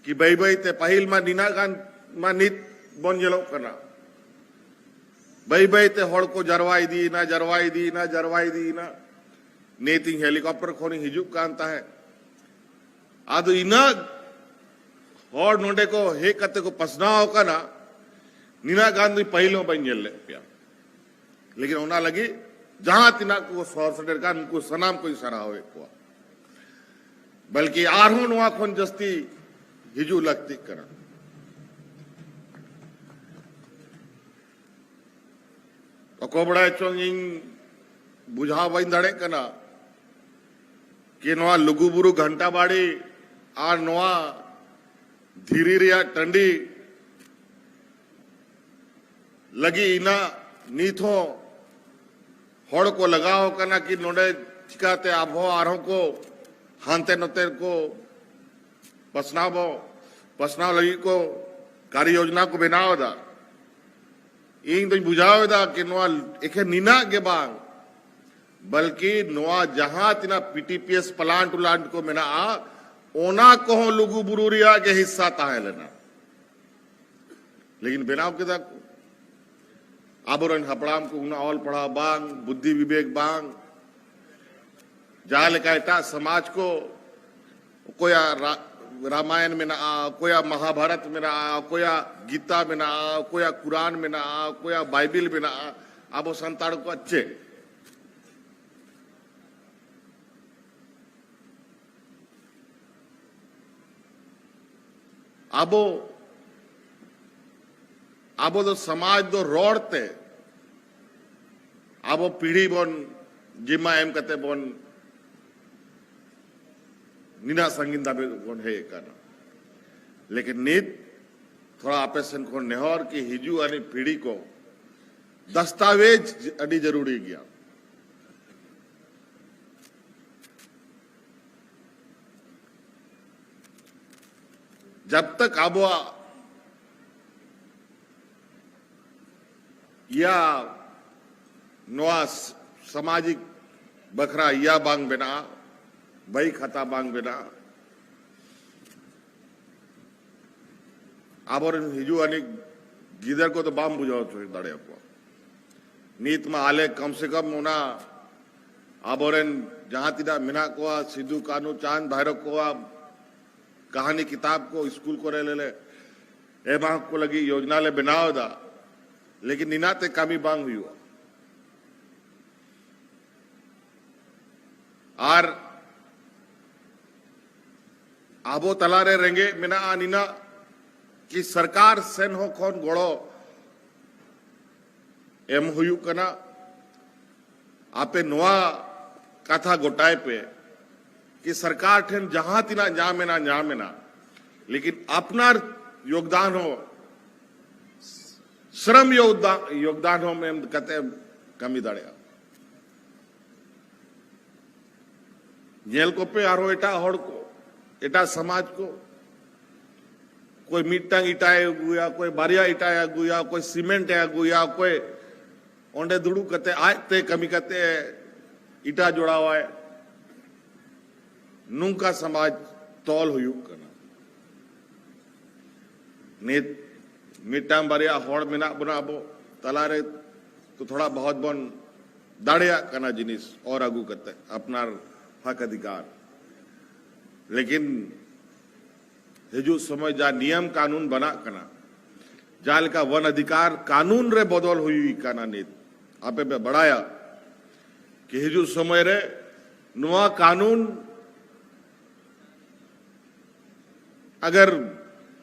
ᱠᱤ ᱵᱟᱹᱭ ᱵᱟᱹᱭ ᱛᱮ, ᱯᱟᱹᱦᱤᱞ ᱢᱟ ᱱᱤᱱᱟᱹᱜ ᱜᱟᱱ ᱢᱟ ᱱᱤᱛ ᱵᱚᱱ ᱧᱮᱞᱚᱜ ᱠᱟᱱᱟ, ᱵᱟᱹᱭ ᱵᱟᱹᱭ ᱛᱮ ᱦᱚᱲ ᱠᱚ ᱡᱟᱨᱣᱟ ᱤᱫᱤᱭᱮᱱᱟ, ᱡᱟᱨᱣᱟ ᱤᱫᱤᱭᱮᱱᱟ, ᱡᱟᱨᱣᱟ ᱤᱫᱤᱭᱮᱱᱟ᱾ ᱱᱤᱛ ᱤᱧ helicopter ᱠᱷᱚᱱᱤᱧ ᱦᱤᱡᱩᱜ ᱠᱟᱱ ᱛᱟᱦᱮᱸᱫ᱾ ᱟᱫᱚ ᱤᱱᱟᱹᱜ ᱦᱚᱲ ᱱᱚᱰᱮ ᱠᱚ ᱦᱮᱡ ᱠᱟᱛᱮ ᱠᱚ ᱯᱟᱥᱱᱟᱣ ᱟᱠᱟᱱᱟ, ᱱᱤᱱᱟᱹᱜ ᱜᱟᱱ ᱫᱚ ᱯᱟᱹᱦᱤᱞ ᱦᱚᱸ ᱵᱟᱹᱧ ᱧᱮᱞ ᱞᱮᱫ ᱯᱮᱭᱟ᱾ ᱞᱮᱠᱤᱱ ᱚᱱᱟ ᱞᱟᱹᱜᱤᱫ ᱡᱟᱦᱟᱸ ᱛᱤᱱᱟᱹᱜ ᱠᱚ ᱥᱚᱦᱚᱨ ᱥᱮᱴᱮᱨ ᱠᱟᱱ, ᱩᱱᱠᱩ ᱥᱟᱱᱟᱢ ᱠᱚᱧ ᱥᱟᱨᱦᱟᱣᱮᱫ ᱠᱚᱣᱟ, ᱵᱚᱞᱠᱤ ᱟᱨᱦᱚᱸ ᱱᱚᱣᱟ ᱠᱷᱚᱱ ᱡᱟᱹᱥᱛᱤ ᱦᱤᱡᱩᱜ ᱞᱟᱹᱠᱛᱤᱜ ᱠᱟᱱᱟ᱾ ᱚᱠᱚᱭ ᱵᱟᱲᱟᱭ ᱪᱚᱝ, ᱤᱧ ᱵᱩᱡᱷᱟᱹᱣ ᱵᱟᱹᱧ ᱫᱟᱲᱮᱭᱟᱜ ᱠᱟᱱᱟ᱾ ᱠᱤ ᱱᱚᱣᱟ ᱞᱩᱜᱩᱵᱩᱨᱩ ᱜᱷᱟᱱᱴᱟ ᱵᱟᱲᱤ ᱟᱨ ᱱᱚᱣᱟ ᱫᱷᱤᱨᱤ ᱨᱮᱭᱟᱜ ᱴᱟᱺᱰᱤ ᱞᱟᱹᱜᱤᱫ ᱤᱱᱟᱹᱜ ᱱᱤᱛ ᱦᱚᱸ ᱦᱚᱲ ᱠᱚ ᱞᱟᱜᱟᱣ ᱟᱠᱟᱱᱟ ᱠᱤ ᱱᱚᱰᱮ ᱪᱤᱠᱟᱛᱮ ᱟᱵᱚ ᱟᱨᱦᱚᱸ ᱠᱚ ᱦᱟᱱᱛᱮ ᱱᱚᱛᱮ ᱠᱚ ᱯᱟᱥᱱᱟᱣ ᱵᱚ, ᱯᱟᱥᱱᱟᱣ ᱞᱟᱹᱜᱤᱫ ᱠᱚ ᱠᱟᱨᱭᱚ ᱡᱳᱡᱽᱱᱟ ᱠᱚ ᱵᱮᱱᱟᱣ ᱮᱫᱟ᱾ ᱤᱧ ᱫᱚᱧ ᱵᱩᱡᱷᱟᱹᱣ ᱮᱫᱟ ᱠᱤ ᱱᱚᱣᱟ ᱮᱠᱷᱮᱱ ᱱᱤᱱᱟᱜ ᱜᱮ ᱵᱟᱝ, ᱵᱚᱞᱠᱤ ᱱᱚᱣᱟ ᱡᱟᱦᱟᱸ ᱛᱤᱱᱟᱹᱜ ᱯᱤᱴᱤᱯᱤᱮᱥ ᱯᱞᱟᱱᱴ ᱩᱞᱟᱱᱴ ᱠᱚ ᱢᱮᱱᱟᱜᱼᱟ, ᱚᱱᱟ ᱠᱚᱦᱚᱸ ᱞᱩᱜᱩ ᱵᱩᱨᱩ ᱨᱮᱭᱟᱜ ᱜᱮ ᱦᱤᱥᱥᱟ ᱛᱟᱦᱮᱸ ᱞᱮᱱᱟ, ᱞᱮᱠᱤᱱ ᱵᱮᱱᱟᱣ ᱠᱮᱫᱟ ᱠᱚ᱾ ᱟᱵᱚᱨᱮᱱ ᱦᱟᱯᱲᱟᱢ ᱠᱚ ᱩᱱᱟᱹᱜ ᱚᱞ ᱯᱟᱲᱦᱟᱣ ᱵᱟᱝ, ᱵᱩᱫᱽᱫᱷᱤ ᱵᱤᱵᱮᱠ ᱵᱟᱝ, ᱡᱟᱦᱟᱸ ᱞᱮᱠᱟ ᱮᱴᱟᱜ ᱥᱚᱢᱟᱡᱽ ᱠᱚ ᱚᱠᱚᱭᱟᱜ ᱨᱟ-, ᱨᱟᱢᱟᱭᱚᱱ ᱢᱮᱱᱟᱜᱼᱟ, ᱚᱠᱚᱭᱟᱜ ᱢᱟᱦᱟᱵᱷᱟᱨᱚᱛ ᱢᱮᱱᱟᱜᱼᱟ, ᱚᱠᱚᱭᱟᱜ ᱜᱤᱛᱟ ᱢᱮᱱᱟᱜᱼᱟ, ᱚᱠᱚᱭᱟᱜ ᱠᱩᱨᱟᱱ ᱢᱮᱱᱟᱜᱼᱟ, ᱚᱠᱚᱭᱟᱜ ᱵᱟᱭᱵᱮᱞ ᱢᱮᱱᱟᱜᱼᱟ, ᱟᱵᱚ ᱥᱟᱱᱛᱟᱲ ᱠᱚᱣᱟᱜ ᱪᱮᱫ? ᱟᱵᱚ, ᱟᱵᱚ ᱫᱚ ᱥᱚᱢᱟᱡᱽ ᱫᱚ ᱨᱚᱲ ᱛᱮ ᱟᱵᱚ ᱯᱤᱲᱦᱤ ᱵᱚᱱ ᱡᱤᱢᱟ ᱮᱢ ᱠᱟᱛᱮ ᱵᱚᱱ ᱱᱤᱱᱟᱜ ᱥᱟᱺᱜᱤᱧ ᱫᱷᱟᱹᱵᱤᱡ ᱵᱚᱱ ᱦᱮᱡ ᱟᱠᱟᱱᱟ᱾ ᱞᱮᱠᱤᱱ ᱱᱤᱛ ᱛᱷᱚᱲᱟ ᱟᱯᱮ ᱥᱮᱱ ᱠᱷᱚᱱ ᱱᱮᱦᱚᱨ ᱠᱤ ᱦᱤᱡᱩᱜ ᱟᱹᱱᱤᱡ ᱯᱤᱲᱦᱤ ᱠᱚ ᱫᱟᱥᱛᱟᱣᱮᱡᱽ ᱟᱹᱰᱤ ᱡᱟᱹᱨᱩᱲᱤ ᱜᱮᱭᱟ᱾ ᱡᱟᱵ ᱛᱟᱠ ᱟᱵᱚᱣᱟᱜ ᱤᱭᱟ ᱱᱚᱣᱟ ᱥᱟᱢᱟᱡᱤᱠ ᱵᱟᱠᱷᱨᱟ ᱤᱭᱟ ᱵᱟᱝ ᱵᱮᱱᱟᱜᱼᱟ, ᱵᱟᱭ ᱠᱷᱟᱛᱟ ᱵᱟᱝ ᱵᱮᱱᱟᱜᱼᱟ, ᱟᱵᱚᱨᱮᱱ ᱦᱤᱡᱩᱜ ᱟᱹᱱᱤᱡ ᱜᱤᱫᱟᱹᱨ ᱠᱚᱫᱚ ᱵᱟᱢ ᱵᱩᱡᱷᱟᱹᱣ ᱦᱚᱪᱚ ᱫᱟᱲᱮᱭᱟᱠᱚᱣᱟ᱾ ᱱᱤᱛ ᱢᱟ ᱟᱞᱮ ᱠᱚᱢ ᱥᱮ ᱠᱚᱢ ᱚᱱᱟ ᱟᱵᱚᱨᱮᱱ ᱡᱟᱦᱟᱸ ᱛᱤᱱᱟᱹᱜ ᱢᱮᱱᱟᱜ ᱠᱚᱣᱟ, ᱥᱤᱫᱩ, ᱠᱟᱹᱱᱦᱩ, ᱪᱟᱸᱫᱽ, ᱵᱷᱟᱭᱨᱚ ᱠᱚᱣᱟᱜ ᱠᱟᱹᱦᱱᱤ ᱠᱤᱛᱟᱵ ᱠᱚ ᱥᱠᱩᱞ ᱠᱚᱨᱮ ᱞᱮ, ᱞᱮ ᱮᱢᱟ ᱠᱚ ᱞᱟᱹᱜᱤᱫ ᱭᱳᱡᱽᱱᱟ ᱞᱮ ᱵᱮᱱᱟᱣ ᱮᱫᱟ, ᱞᱮᱠᱤᱱ ᱱᱤᱱᱟᱜ ᱛᱮ ᱠᱟᱹᱢᱤ ᱵᱟᱝ ᱦᱩᱭᱩᱜᱼᱟ᱾ ᱟᱨ ᱟᱵᱚ ᱛᱟᱞᱟᱨᱮ ᱨᱮᱸᱜᱮᱡ ᱢᱮᱱᱟᱜᱼᱟ ᱱᱤᱱᱟᱜ ᱠᱤ ᱥᱚᱨᱠᱟᱨ ᱥᱮᱱ ᱦᱚᱸ ᱠᱷᱚᱱ ᱜᱚᱲᱚ ᱮᱢ ᱦᱩᱭᱩᱜ ᱠᱟᱱᱟ᱾ ᱟᱯᱮ ᱱᱚᱣᱟ ᱠᱟᱛᱷᱟ ᱜᱚᱴᱟᱭ ᱯᱮ ᱠᱤ ᱥᱚᱨᱠᱟᱨ ᱴᱷᱮᱱ ᱡᱟᱦᱟᱸ ᱛᱤᱱᱟᱹᱜ ᱧᱟᱢ ᱮᱱᱟ, ᱧᱟᱢ ᱮᱱᱟ, ᱞᱮᱠᱤᱱ ᱟᱯᱱᱟᱨ ᱭᱳᱜᱽᱫᱟᱱ ᱦᱚᱸ, ᱥᱨᱚᱢ ᱭᱳᱜᱽᱫᱟᱱ, ᱭᱳᱜᱽᱫᱟᱱ ᱦᱚᱸ ᱮᱢ ᱠᱟᱛᱮ ᱠᱟᱹᱢᱤ ᱫᱟᱲᱮᱭᱟᱜᱼᱟ᱾ ᱧᱮᱞ ᱠᱚᱯᱮ ᱟᱨᱦᱚᱸ ᱮᱴᱟᱜ ᱦᱚᱲ ᱠᱚ, ᱮᱴᱟᱜ ᱥᱚᱢᱟᱡᱽ ᱠᱚ, ᱚᱠᱚᱭ ᱢᱤᱫᱴᱟᱝ ᱤᱴᱟᱭ ᱟᱹᱜᱩᱭᱟ, ᱚᱠᱚᱭ ᱵᱟᱨᱭᱟ ᱤᱴᱟᱭ ᱟᱹᱜᱩᱭᱟ, ᱚᱠᱚᱭ ᱥᱤᱢᱮᱱᱴ ᱮ ᱟᱹᱜᱩᱭᱟ, ᱚᱠᱚᱭ ᱚᱸᱰᱮ ᱫᱩᱲᱩᱵ ᱠᱟᱛᱮ ᱟᱡᱛᱮ ᱠᱟᱹᱢᱤ ᱠᱟᱛᱮ ᱤᱴᱟ ᱡᱚᱲᱟᱣᱟᱭ᱾ ᱱᱚᱝᱠᱟ ᱥᱚᱢᱟᱡᱽ ᱛᱚᱞ ᱦᱩᱭᱩᱜ ᱠᱟᱱᱟ᱾ ᱱᱤᱛ ᱢᱤᱫᱴᱟᱝ ᱵᱟᱨᱭᱟ ᱦᱚᱲ ᱢᱮᱱᱟᱜ ᱵᱚᱱᱟ ᱟᱵᱚ ᱛᱟᱞᱟᱨᱮ, ᱛᱚ ᱛᱷᱚᱲᱟ ᱵᱚᱦᱚᱛ ᱵᱚᱱ ᱫᱟᱲᱮᱭᱟᱜ ᱠᱟᱱᱟ ᱡᱤᱱᱤᱥ ᱚᱨ ᱟᱹᱜᱩ ᱠᱟᱛᱮ ᱟᱯᱱᱟᱨ ᱦᱚᱠ ᱚᱫᱷᱤᱠᱟᱨ᱾ ᱞᱮᱠᱤᱱ ᱦᱤᱡᱩᱜ ᱥᱚᱢᱚᱭ ᱡᱟ ᱱᱤᱭᱚᱢ ᱠᱟᱹᱱᱩᱱ ᱵᱮᱱᱟᱜ ᱠᱟᱱᱟ, ᱡᱟᱦᱟᱸ ᱞᱮᱠᱟ ᱵᱚᱱ ᱚᱫᱷᱤᱠᱟᱨ ᱠᱟᱹᱱᱩᱱ ᱨᱮ ᱵᱚᱫᱚᱞ ᱦᱩᱭ ᱠᱟᱱᱟ ᱱᱤᱛ, ᱟᱯᱮ ᱯᱮ ᱵᱟᱲᱟᱭᱟ ᱠᱤ ᱦᱤᱡᱩᱜ ᱥᱚᱢᱚᱭ ᱨᱮ ᱱᱚᱣᱟ ᱠᱟᱹᱱᱩᱱ ᱟᱜᱟᱨ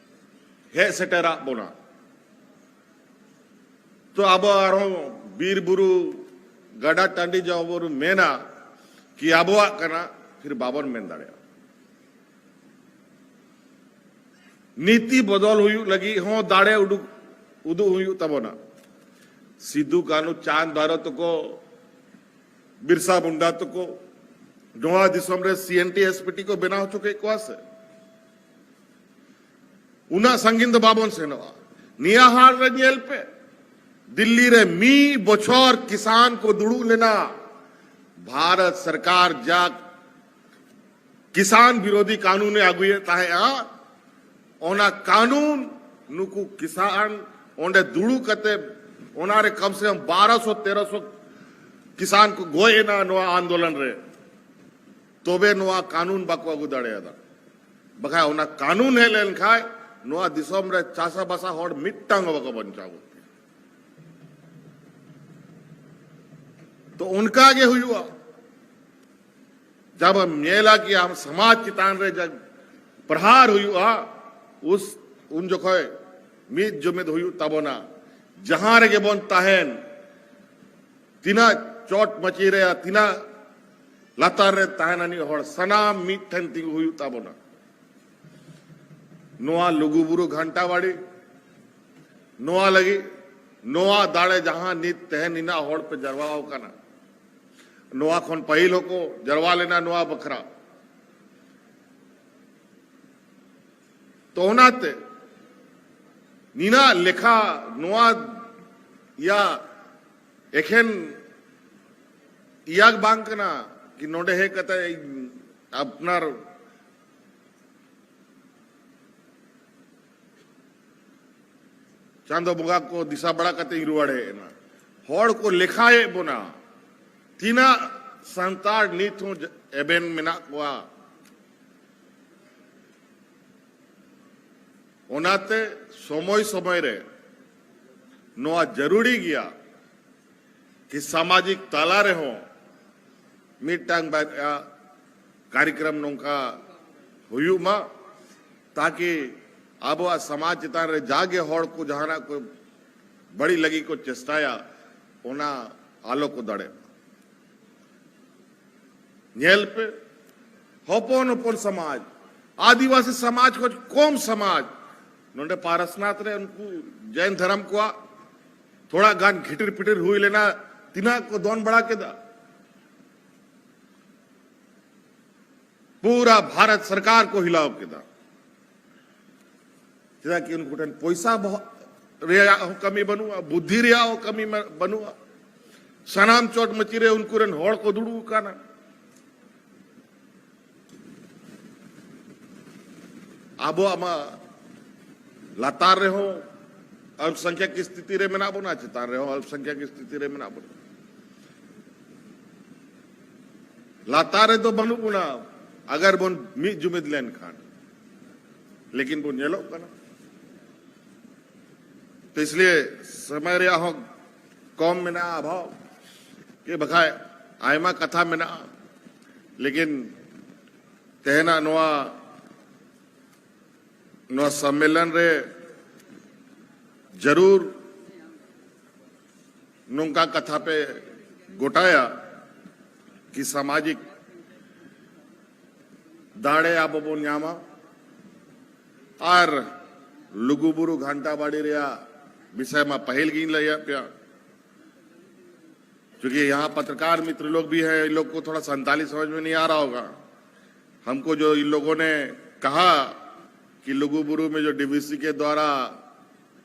ᱦᱮᱡ ᱥᱮᱴᱮᱨᱟᱜ ᱵᱚᱱᱟ, ᱛᱚ ᱟᱵᱚ ᱟᱨᱦᱚᱸ ᱵᱤᱨ ᱵᱩᱨᱩ, ᱜᱟᱰᱟ ᱴᱟᱺᱰᱤ ᱡᱟᱦᱟᱸ ᱵᱚᱱ ᱢᱮᱱᱟ ᱠᱤ ᱟᱵᱚᱣᱟᱜ ᱠᱟᱱᱟ, ᱯᱷᱤᱨ ᱵᱟᱵᱚᱱ ᱢᱮᱱ ᱫᱟᱲᱮᱭᱟᱜᱼᱟ᱾ ᱱᱤᱛᱤ ᱵᱚᱫᱚᱞ ᱦᱩᱭᱩᱜ ᱞᱟᱹᱜᱤᱫ ᱦᱚᱸ ᱫᱟᱲᱮ ᱩᱰᱩᱠ, ᱩᱫᱩᱜ ᱦᱩᱭᱩᱜ ᱛᱟᱵᱚᱱᱟ᱾ ᱥᱤᱫᱩ, ᱠᱟᱹᱱᱩ, ᱪᱟᱸᱫ, ᱵᱷᱟᱭᱨᱚ ᱛᱟᱠᱚ, ᱵᱤᱨᱥᱟ ᱢᱩᱱᱰᱟ ᱛᱟᱠᱚ ᱱᱚᱣᱟ ᱫᱤᱥᱚᱢ ᱨᱮ ᱥᱤ N T S P T ᱠᱚ ᱵᱮᱱᱟᱣ ᱦᱚᱪᱚ ᱠᱮᱫ ᱠᱚᱣᱟ ᱥᱮ? ᱩᱱᱟᱹᱜ ᱥᱟᱺᱜᱤᱧ ᱫᱚ ᱵᱟᱵᱚᱱ ᱥᱮᱱᱚᱜᱼᱟ᱾ ᱱᱤᱭᱟᱹ ᱦᱟᱞ ᱨᱮ ᱧᱮᱞ ᱯᱮ, ᱫᱤᱞᱞᱤ ᱨᱮ ᱢᱤᱫ ᱵᱚᱪᱷᱚᱨ ᱠᱤᱥᱟᱱ ᱠᱚ ᱫᱩᱲᱩᱵ ᱞᱮᱱᱟ᱾ ᱵᱷᱟᱨᱚᱛ ᱥᱚᱨᱠᱟᱨ ᱡᱟ ᱠᱤᱥᱟᱱ ᱵᱤᱨᱳᱫᱷᱤ ᱠᱟᱹᱱᱩᱱᱮ ᱟᱹᱜᱩᱭᱮᱫ ᱛᱟᱦᱮᱸᱫᱼᱟ, ᱚᱱᱟ ᱠᱟᱹᱱᱩᱱ ᱱᱩᱠᱩ ᱠᱤᱥᱟᱱ ᱚᱸᱰᱮ ᱫᱩᱲᱩᱵ ᱠᱟᱛᱮ ᱚᱱᱟᱨᱮ ᱠᱚᱢ ᱥᱮ ᱠᱚᱢ ᱵᱟᱨᱚᱥᱚ ᱛᱮᱨᱚᱥᱚ ᱠᱤᱥᱟᱱ ᱠᱚ ᱜᱚᱡ ᱮᱱᱟ ᱱᱚᱣᱟ ᱟᱱᱫᱳᱞᱚᱱ ᱨᱮ᱾ ᱛᱚᱵᱮ ᱱᱚᱣᱟ ᱠᱟᱹᱱᱩᱱ ᱵᱟᱠᱚ ᱟᱹᱜᱩ ᱫᱟᱲᱮᱭᱟᱫᱟ᱾ ᱵᱟᱠᱷᱟᱡ ᱚᱱᱟ ᱠᱟᱹᱱᱩᱱ ᱦᱮᱡ ᱞᱮᱱᱠᱷᱟᱡ ᱱᱚᱣᱟ ᱫᱤᱥᱚᱢ ᱨᱮ ᱪᱟᱥᱟᱵᱟᱥᱟ ᱦᱚᱲ ᱢᱤᱫᱴᱟᱝ ᱦᱚᱸ ᱵᱟᱠᱚ ᱵᱟᱧᱪᱟᱣ ᱠᱚᱜ ᱠᱮᱭᱟ᱾ ᱛᱚ ᱚᱱᱠᱟ ᱜᱮ ᱦᱩᱭᱩᱜᱼᱟ᱾ ᱡᱟᱵ ᱮᱢ ᱧᱮᱞᱟ ᱠᱤ ᱟᱢ ᱥᱚᱢᱟᱡᱽ ᱪᱮᱛᱟᱱ ᱨᱮ ᱡᱟᱵ ᱯᱨᱚᱦᱟᱨ ᱦᱩᱭᱩᱜᱼᱟ, ᱩᱥ, ᱩᱱ ᱡᱚᱠᱷᱚᱡ ᱢᱤᱫ ᱡᱩᱢᱤᱫ ᱦᱩᱭᱩᱜ ᱛᱟᱵᱚᱱᱟ᱾ ᱡᱟᱦᱟᱸ ᱨᱮᱜᱮ ᱵᱚᱱ ᱛᱟᱦᱮᱱ, ᱛᱤᱱᱟᱹᱜ ᱪᱚᱴ ᱢᱟᱹᱪᱤ ᱨᱮ, ᱛᱤᱱᱟᱹᱜ ᱞᱟᱛᱟᱨ ᱨᱮ ᱛᱟᱦᱮᱱ ᱟᱹᱱᱤᱡ ᱦᱚᱲ ᱥᱟᱱᱟᱢ ᱢᱤᱫ ᱴᱷᱮᱱ ᱛᱤᱸᱜᱩ ᱦᱩᱭᱩᱜ ᱛᱟᱵᱚᱱᱟ᱾ ᱱᱚᱣᱟ ᱞᱩᱜᱩᱵᱩᱨᱩ ᱜᱷᱟᱱᱴᱟᱵᱟᱲᱤ, ᱱᱚᱣᱟ ᱞᱟᱹᱜᱤᱫ, ᱱᱚᱣᱟ ᱫᱟᱲᱮ ᱡᱟᱦᱟᱸ ᱱᱤᱛ ᱛᱮᱦᱮᱧ ᱱᱤᱱᱟᱜ ᱦᱚᱲ ᱯᱮ ᱡᱟᱨᱣᱟ ᱟᱠᱟᱱᱟ, ᱱᱚᱣᱟ ᱠᱷᱚᱱ ᱯᱟᱹᱦᱤᱞ ᱦᱚᱸᱠᱚ ᱡᱟᱨᱣᱟ ᱞᱮᱱᱟ ᱱᱚᱣᱟ ᱵᱟᱠᱷᱨᱟ᱾ ᱛᱚ ᱚᱱᱟᱛᱮ ᱱᱤᱱᱟᱜ ᱞᱮᱠᱷᱟ ᱱᱚᱣᱟ ᱭᱟ ᱮᱠᱷᱮᱱ ᱤᱭᱟᱹ ᱵᱟᱝ ᱠᱟᱱᱟ ᱠᱤ ᱱᱚᱰᱮ ᱦᱮᱡ ᱠᱟᱛᱮ ᱤᱧ ᱟᱯᱱᱟᱨ ᱪᱟᱸᱫᱚ ᱵᱚᱸᱜᱟ ᱠᱚ ᱫᱤᱥᱟᱹ ᱵᱟᱲᱟ ᱠᱟᱛᱮ ᱤᱧ ᱨᱩᱣᱟᱹᱲ ᱦᱮᱡ ᱮᱱᱟ᱾ ᱦᱚᱲ ᱠᱚ ᱞᱮᱠᱷᱟᱭᱮᱫ ᱵᱚᱱᱟ, ᱛᱤᱱᱟᱹᱜ ᱥᱟᱱᱛᱟᱲ ᱱᱤᱛ ᱦᱚᱸ ᱮᱵᱷᱮᱱ ᱢᱮᱱᱟᱜ ᱠᱚᱣᱟ᱾ ᱚᱱᱟᱛᱮ ᱥᱚᱢᱚᱭ ᱥᱚᱢᱚᱭ ᱨᱮ ᱱᱚᱣᱟ ᱡᱟᱹᱨᱩᱲᱤ ᱜᱮᱭᱟ ᱠᱤ ᱥᱟᱢᱟᱡᱤᱠ ᱛᱟᱞᱟ ᱨᱮᱦᱚᱸ ᱢᱤᱫᱴᱟᱝ ᱵᱟᱨᱭᱟ ᱠᱟᱨᱭᱚᱠᱨᱚᱢ ᱱᱚᱝᱠᱟ ᱦᱩᱭᱩᱜ ᱢᱟ, ᱛᱟᱠᱤ ᱟᱵᱚᱣᱟᱜ ᱥᱚᱢᱟᱡᱽ ᱪᱮᱛᱟᱱ ᱨᱮ ᱡᱟᱜᱮ ᱦᱚᱲ ᱠᱚ ᱡᱟᱦᱟᱱᱟᱜ ᱠᱚ ᱵᱟᱹᱲᱤᱡ ᱞᱟᱹᱜᱤᱫ ᱠᱚ ᱪᱮᱥᱴᱟᱭᱟ, ᱚᱱᱟ ᱟᱞᱚ ᱠᱚ ᱫᱟᱲᱮᱜ ᱢᱟ᱾ ᱧᱮᱞ ᱯᱮ, ᱦᱚᱯᱚᱱ ᱦᱚᱯᱚᱱ ᱥᱚᱢᱟᱡᱽ, ᱟᱹᱫᱤᱵᱟᱹᱥᱤ ᱥᱚᱢᱟᱡᱽ ᱠᱷᱚᱱ ᱠᱚᱢ ᱥᱚᱢᱟᱡᱽ, ᱱᱚᱰᱮ ᱯᱟᱨᱥᱱᱟᱛᱷ ᱨᱮ ᱩᱱᱠᱩ ᱡᱮᱱ ᱫᱷᱚᱨᱚᱢ ᱠᱚᱣᱟᱜ ᱛᱷᱚᱲᱟ ᱜᱟᱱ ᱜᱷᱤᱴᱤᱨ ᱯᱤᱴᱤᱨ ᱦᱩᱭ ᱞᱮᱱᱟ, ᱛᱤᱱᱟᱹᱜ ᱠᱚ ᱫᱚᱱ ᱵᱟᱲᱟ ᱠᱮᱫᱟ᱾ ᱯᱩᱨᱟ ᱵᱷᱟᱨᱚᱛ ᱥᱚᱨᱠᱟᱨ ᱠᱚ ᱦᱤᱞᱟᱣ ᱠᱮᱫᱟ᱾ ᱪᱮᱫᱟᱜ ᱠᱤ ᱩᱱᱠᱩ ᱴᱷᱮᱱ ᱯᱚᱭᱥᱟ ᱵᱚᱦᱚᱜ ᱨᱮᱭᱟᱜ ᱦᱚᱸ ᱠᱟᱹᱢᱤ ᱵᱟᱹᱱᱩᱜᱼᱟ, ᱵᱩᱫᱽᱫᱷᱤ ᱨᱮᱭᱟᱜ ᱦᱚᱸ ᱠᱟᱹᱢᱤ ᱢᱟ-, ᱵᱟᱹᱱᱩᱜᱼᱟ᱾ ᱥᱟᱱᱟᱢ ᱪᱚᱴ ᱢᱟᱹᱪᱤ ᱨᱮ ᱩᱱᱠᱩ ᱨᱮᱱ ᱦᱚᱲ ᱠᱚ ᱫᱩᱲᱩᱵ ᱟᱠᱟᱱᱟ᱾ ᱟᱵᱚᱣᱟᱜ ᱢᱟ ᱞᱟᱛᱟᱨ ᱨᱮᱦᱚᱸ ᱚᱞᱯᱥᱚᱝᱠᱷᱭᱟ ᱠᱤ ᱥᱛᱷᱤᱛᱤ ᱨᱮ ᱢᱮᱱᱟᱜ ᱵᱚᱱᱟ, ᱪᱮᱛᱟᱱ ᱨᱮᱦᱚᱸ ᱚᱞᱯᱥᱚᱝᱠᱷᱭᱟ ᱠᱤ ᱥᱛᱷᱤᱛᱤ ᱨᱮ ᱢᱮᱱᱟᱜ ᱵᱚᱱᱟ᱾ ᱞᱟᱛᱟᱨ ᱨᱮᱫᱚ ᱵᱟᱹᱱᱩᱜ ᱵᱚᱱᱟ, ᱟᱜᱟᱨ ᱵᱚᱱ ᱢᱤᱫ ᱡᱩᱢᱤᱫ ᱞᱮᱱᱠᱷᱟᱱ, ᱞᱮᱠᱤᱱ ᱵᱚᱱ ᱧᱮᱞᱚᱜ ᱠᱟᱱᱟ᱾ ᱛᱚ ᱤᱥᱞᱤᱭᱮ ᱥᱚᱢᱚᱭ ᱨᱮᱭᱟᱜ ᱦᱚᱸ ᱠᱚᱢ ᱢᱮᱱᱟᱜᱼᱟ, ᱚᱵᱷᱟᱵᱽ ᱠᱮ ᱵᱟᱠᱷᱟᱡ ᱟᱭᱢᱟ ᱠᱟᱛᱷᱟ ᱢᱮᱱᱟᱜᱼᱟ, ᱞᱮᱠᱤᱱ ᱛᱮᱦᱮᱧᱟᱜ ᱱᱚᱣᱟ ᱱᱚᱣᱟ ᱥᱚᱢᱢᱮᱞᱚᱱ ᱨᱮ ᱡᱟᱹᱨᱩᱲ ᱱᱚᱝᱠᱟ ᱠᱟᱛᱷᱟ ᱯᱮ ᱜᱚᱴᱟᱭᱟ, ᱠᱤ ᱥᱟᱢᱟᱡᱤᱠ ᱫᱟᱲᱮ ᱟᱵᱚ ᱵᱚᱱ ᱧᱟᱢᱟ᱾ ᱟᱨ ᱞᱩᱜᱩᱵᱩᱨᱩ ᱜᱷᱟᱱᱴᱟ ᱵᱟᱲᱤ ᱨᱮᱭᱟᱜ ᱵᱤᱥᱚᱭ ᱢᱟ ᱯᱟᱹᱦᱤᱞ ᱜᱤᱧ ᱞᱟᱹᱭᱟᱫ ᱯᱮᱭᱟ, ᱠᱤᱭᱩᱠᱤ ᱭᱟᱦᱟᱸ ᱯᱚᱛᱨᱠᱟᱨ ᱢᱤᱛᱨ ᱞᱳᱜ ᱵᱷᱤ ᱦᱮᱸ, ᱤᱱ ᱞᱳᱜ ᱠᱳ ᱛᱷᱚᱲᱟ ᱥᱟᱱᱛᱟᱞᱤ ᱥᱚᱢᱚᱡᱽ ᱢᱮ ᱱᱤ ᱟ ᱨᱟᱦᱟ ᱦᱳᱜᱟ᱾ ᱦᱟᱢᱠᱳ ᱡᱳ ᱤᱱ ᱞᱳᱜᱳ ᱱᱮ ᱠᱟᱦᱟ ᱠᱤ ᱞᱩᱜᱩᱵᱩᱨᱩ ᱢᱮ ᱡᱳ ᱰᱤ ᱵᱷᱤ ᱥᱤ ᱠᱮ ᱫᱣᱟᱨᱟ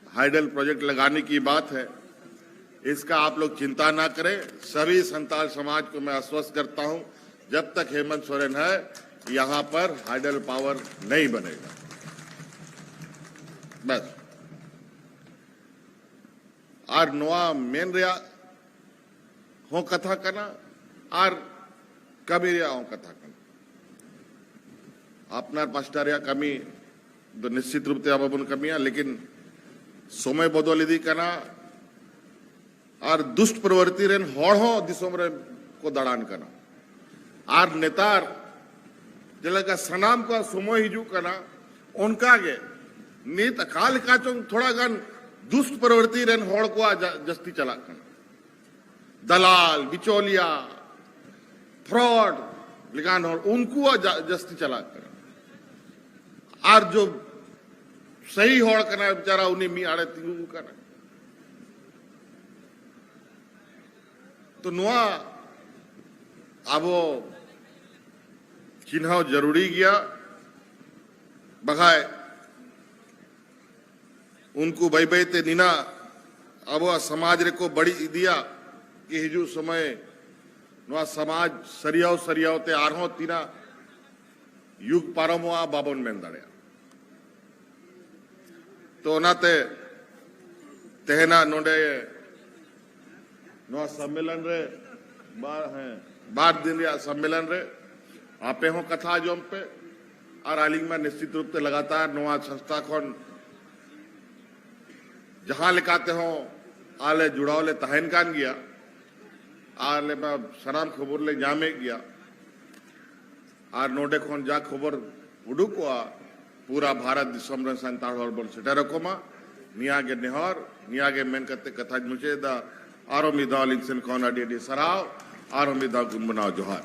हाइडल प्रोजेक्ट लगाने की बात है, इसका आप लोग चिंता ना करें। सभी संताल समाज को मैं आश्वस्त करता हूं, जब तक हेमंत सोरेन है, यहां पर हाइडल पावर नहीं बनेगा। बस। ᱟᱨ ᱱᱚᱣᱟ ᱢᱮᱱ ᱨᱮᱭᱟᱜ ᱦᱚᱸ ᱠᱟᱛᱷᱟ ᱠᱟᱱᱟ ᱟᱨ ᱠᱟᱹᱢᱤ ᱨᱮᱭᱟᱜ ᱦᱚᱸ ᱠᱟᱛᱷᱟ ᱠᱟᱱᱟ᱾ ᱟᱯᱱᱟᱨ ᱯᱟᱥᱴᱟ ᱨᱮᱭᱟᱜ ᱠᱟᱹᱢᱤ ᱫᱚ ᱱᱤᱥᱪᱤᱛ ᱨᱩᱯ ᱛᱮ ᱟᱵᱚ ᱵᱚᱱ ᱠᱟᱹᱢᱤᱭᱟ, ᱞᱮᱠᱤᱱ ᱥᱚᱢᱚᱭ ᱵᱚᱫᱚᱞ ᱤᱫᱤᱜ ᱠᱟᱱᱟ ᱟᱨ ᱫᱩᱥᱴ ᱯᱨᱚᱵᱨᱛᱤ ᱨᱮᱱ ᱦᱚᱲ ᱦᱚᱸ ᱫᱤᱥᱚᱢ ᱨᱮ ᱠᱚ ᱫᱟᱬᱟᱱ ᱠᱟᱱᱟ᱾ ᱟᱨ ᱱᱮᱛᱟᱨ ᱡᱮᱞᱮᱠᱟ ᱥᱟᱱᱟᱢ ᱠᱚᱣᱟᱜ ᱥᱚᱢᱚᱭ ᱦᱤᱡᱩᱜ ᱠᱟᱱᱟ, ᱚᱱᱠᱟ ᱜᱮ ᱱᱤᱛ ᱚᱠᱟ ᱞᱮᱠᱟ ᱪᱚᱝ ᱛᱷᱚᱲᱟ ᱜᱟᱱ ᱫᱩᱥᱴ ᱯᱨᱚᱵᱨᱛᱤ ᱨᱮᱱ ᱦᱚᱲ ᱠᱚᱣᱟᱜ ᱡᱟ-, ᱡᱟᱹᱥᱛᱤ ᱪᱟᱞᱟᱜ ᱠᱟᱱᱟ᱾ ᱫᱟᱞᱟᱞ, ᱵᱤᱪᱚᱞᱤᱭᱟ, ᱯᱷᱨᱚᱰ ᱞᱮᱠᱟᱱ ᱦᱚᱲ, ᱩᱱᱠᱩᱣᱟᱜ ᱡᱟ-, ᱡᱟᱹᱥᱛᱤ ᱪᱟᱞᱟᱜ ᱠᱟᱱᱟ᱾ ᱟᱨ ᱡᱚ ᱥᱟᱹᱦᱤ ᱦᱚᱲ ᱠᱟᱱᱟᱭ ᱵᱮᱪᱟᱨᱟ, ᱩᱱᱤ ᱢᱤᱫ ᱟᱲᱮ ᱛᱤᱸᱜᱩ ᱠᱟᱱᱟ᱾ ᱛᱚ ᱱᱚᱣᱟ ᱟᱵᱚ ᱪᱤᱱᱦᱟᱹᱣ ᱡᱟᱹᱨᱩᱲᱤ ᱜᱮᱭᱟ, ᱵᱟᱠᱷᱟᱡ ᱩᱱᱠᱩ ᱵᱟᱹᱭ ᱵᱟᱹᱭ ᱛᱮ ᱱᱤᱱᱟᱜ ᱟᱵᱚᱣᱟᱜ ᱥᱚᱢᱟᱡᱽ ᱨᱮᱠᱚ ᱵᱟᱹᱲᱤᱡ ᱤᱫᱤᱭᱟ ᱠᱤ ᱦᱤᱡᱩᱜ ᱥᱚᱢᱚᱭ ᱱᱚᱣᱟ ᱥᱚᱢᱟᱡᱽ ᱥᱟᱹᱨᱭᱟᱹᱣ ᱥᱟᱹᱨᱭᱟᱹᱣ ᱛᱮ ᱟᱨᱦᱚᱸ ᱛᱤᱱᱟᱹᱜ ᱭᱩᱜᱽ ᱯᱟᱨᱚᱢᱚᱜᱼᱟ, ᱵᱟᱵᱚᱱ ᱢᱮᱱ ᱫᱟᱲᱮᱭᱟᱜᱼᱟ᱾ ᱛᱚ ᱚᱱᱟᱛᱮ ᱛᱮᱦᱮᱧᱟᱜ ᱱᱚᱰᱮ ᱱᱚᱣᱟ ᱥᱚᱢᱢᱮᱞᱚᱱ ᱨᱮ ᱵᱟᱨ, ᱦᱮᱸ, ᱵᱟᱨ ᱫᱤᱱ ᱨᱮᱭᱟᱜ ᱥᱚᱢᱢᱮᱞᱚᱱ ᱨᱮ ᱟᱯᱮ ᱦᱚᱸ ᱠᱟᱛᱷᱟ ᱟᱸᱡᱚᱢ ᱯᱮ᱾ ᱟᱨ ᱟᱹᱞᱤᱧ ᱢᱟ ᱱᱤᱥᱪᱤᱛ ᱨᱩᱯ ᱛᱮ ᱞᱟᱜᱟᱛᱟᱨ ᱱᱚᱣᱟ ᱥᱚᱝᱥᱛᱷᱟ ᱠᱷᱚᱱ ᱡᱟᱦᱟᱸ ᱞᱮᱠᱟ ᱛᱮᱦᱚᱸ ᱟᱞᱮ ᱡᱚᱲᱟᱣ ᱞᱮ ᱛᱟᱦᱮᱱ ᱠᱟᱱ ᱜᱮᱭᱟ᱾ ᱟᱨ ᱞᱮ ᱢᱟ ᱥᱟᱱᱟᱢ ᱠᱷᱚᱵᱚᱨ ᱞᱮ ᱧᱟᱢᱮᱫ ᱜᱮᱭᱟ᱾ ᱟᱨ ᱱᱚᱰᱮ ᱠᱷᱚᱱ ᱡᱟ ᱠᱷᱚᱵᱚᱨ ᱩᱰᱩᱠᱚᱜᱼᱟ, ᱯᱩᱨᱟ ᱵᱷᱟᱨᱚᱛ ᱫᱤᱥᱚᱢ ᱨᱮᱱ ᱥᱟᱱᱛᱟᱲ ᱦᱚᱲ ᱵᱚᱱ ᱥᱮᱴᱮᱨ ᱟᱠᱚ ᱢᱟ᱾ ᱱᱤᱭᱟᱹ ᱜᱮ ᱱᱮᱦᱚᱨ, ᱱᱤᱭᱟᱹ ᱜᱮ ᱢᱮᱱ ᱠᱟᱛᱮ ᱠᱟᱛᱷᱟᱧ ᱢᱩᱪᱟᱹᱫ ᱮᱫᱟ᱾ ᱟᱨᱚ ᱢᱤᱫ ᱫᱷᱟᱣ ᱟᱹᱞᱤᱧ ᱥᱮᱱ ᱠᱷᱚᱱ ᱟᱹᱰᱤ ᱟᱹᱰᱤ ᱥᱟᱨᱦᱟᱣ᱾ ᱟᱨᱦᱚᱸ ᱢᱤᱫ ᱫᱷᱟᱣ ᱜᱩᱱᱢᱟᱱᱟᱣ ᱡᱚᱦᱟᱨ᱾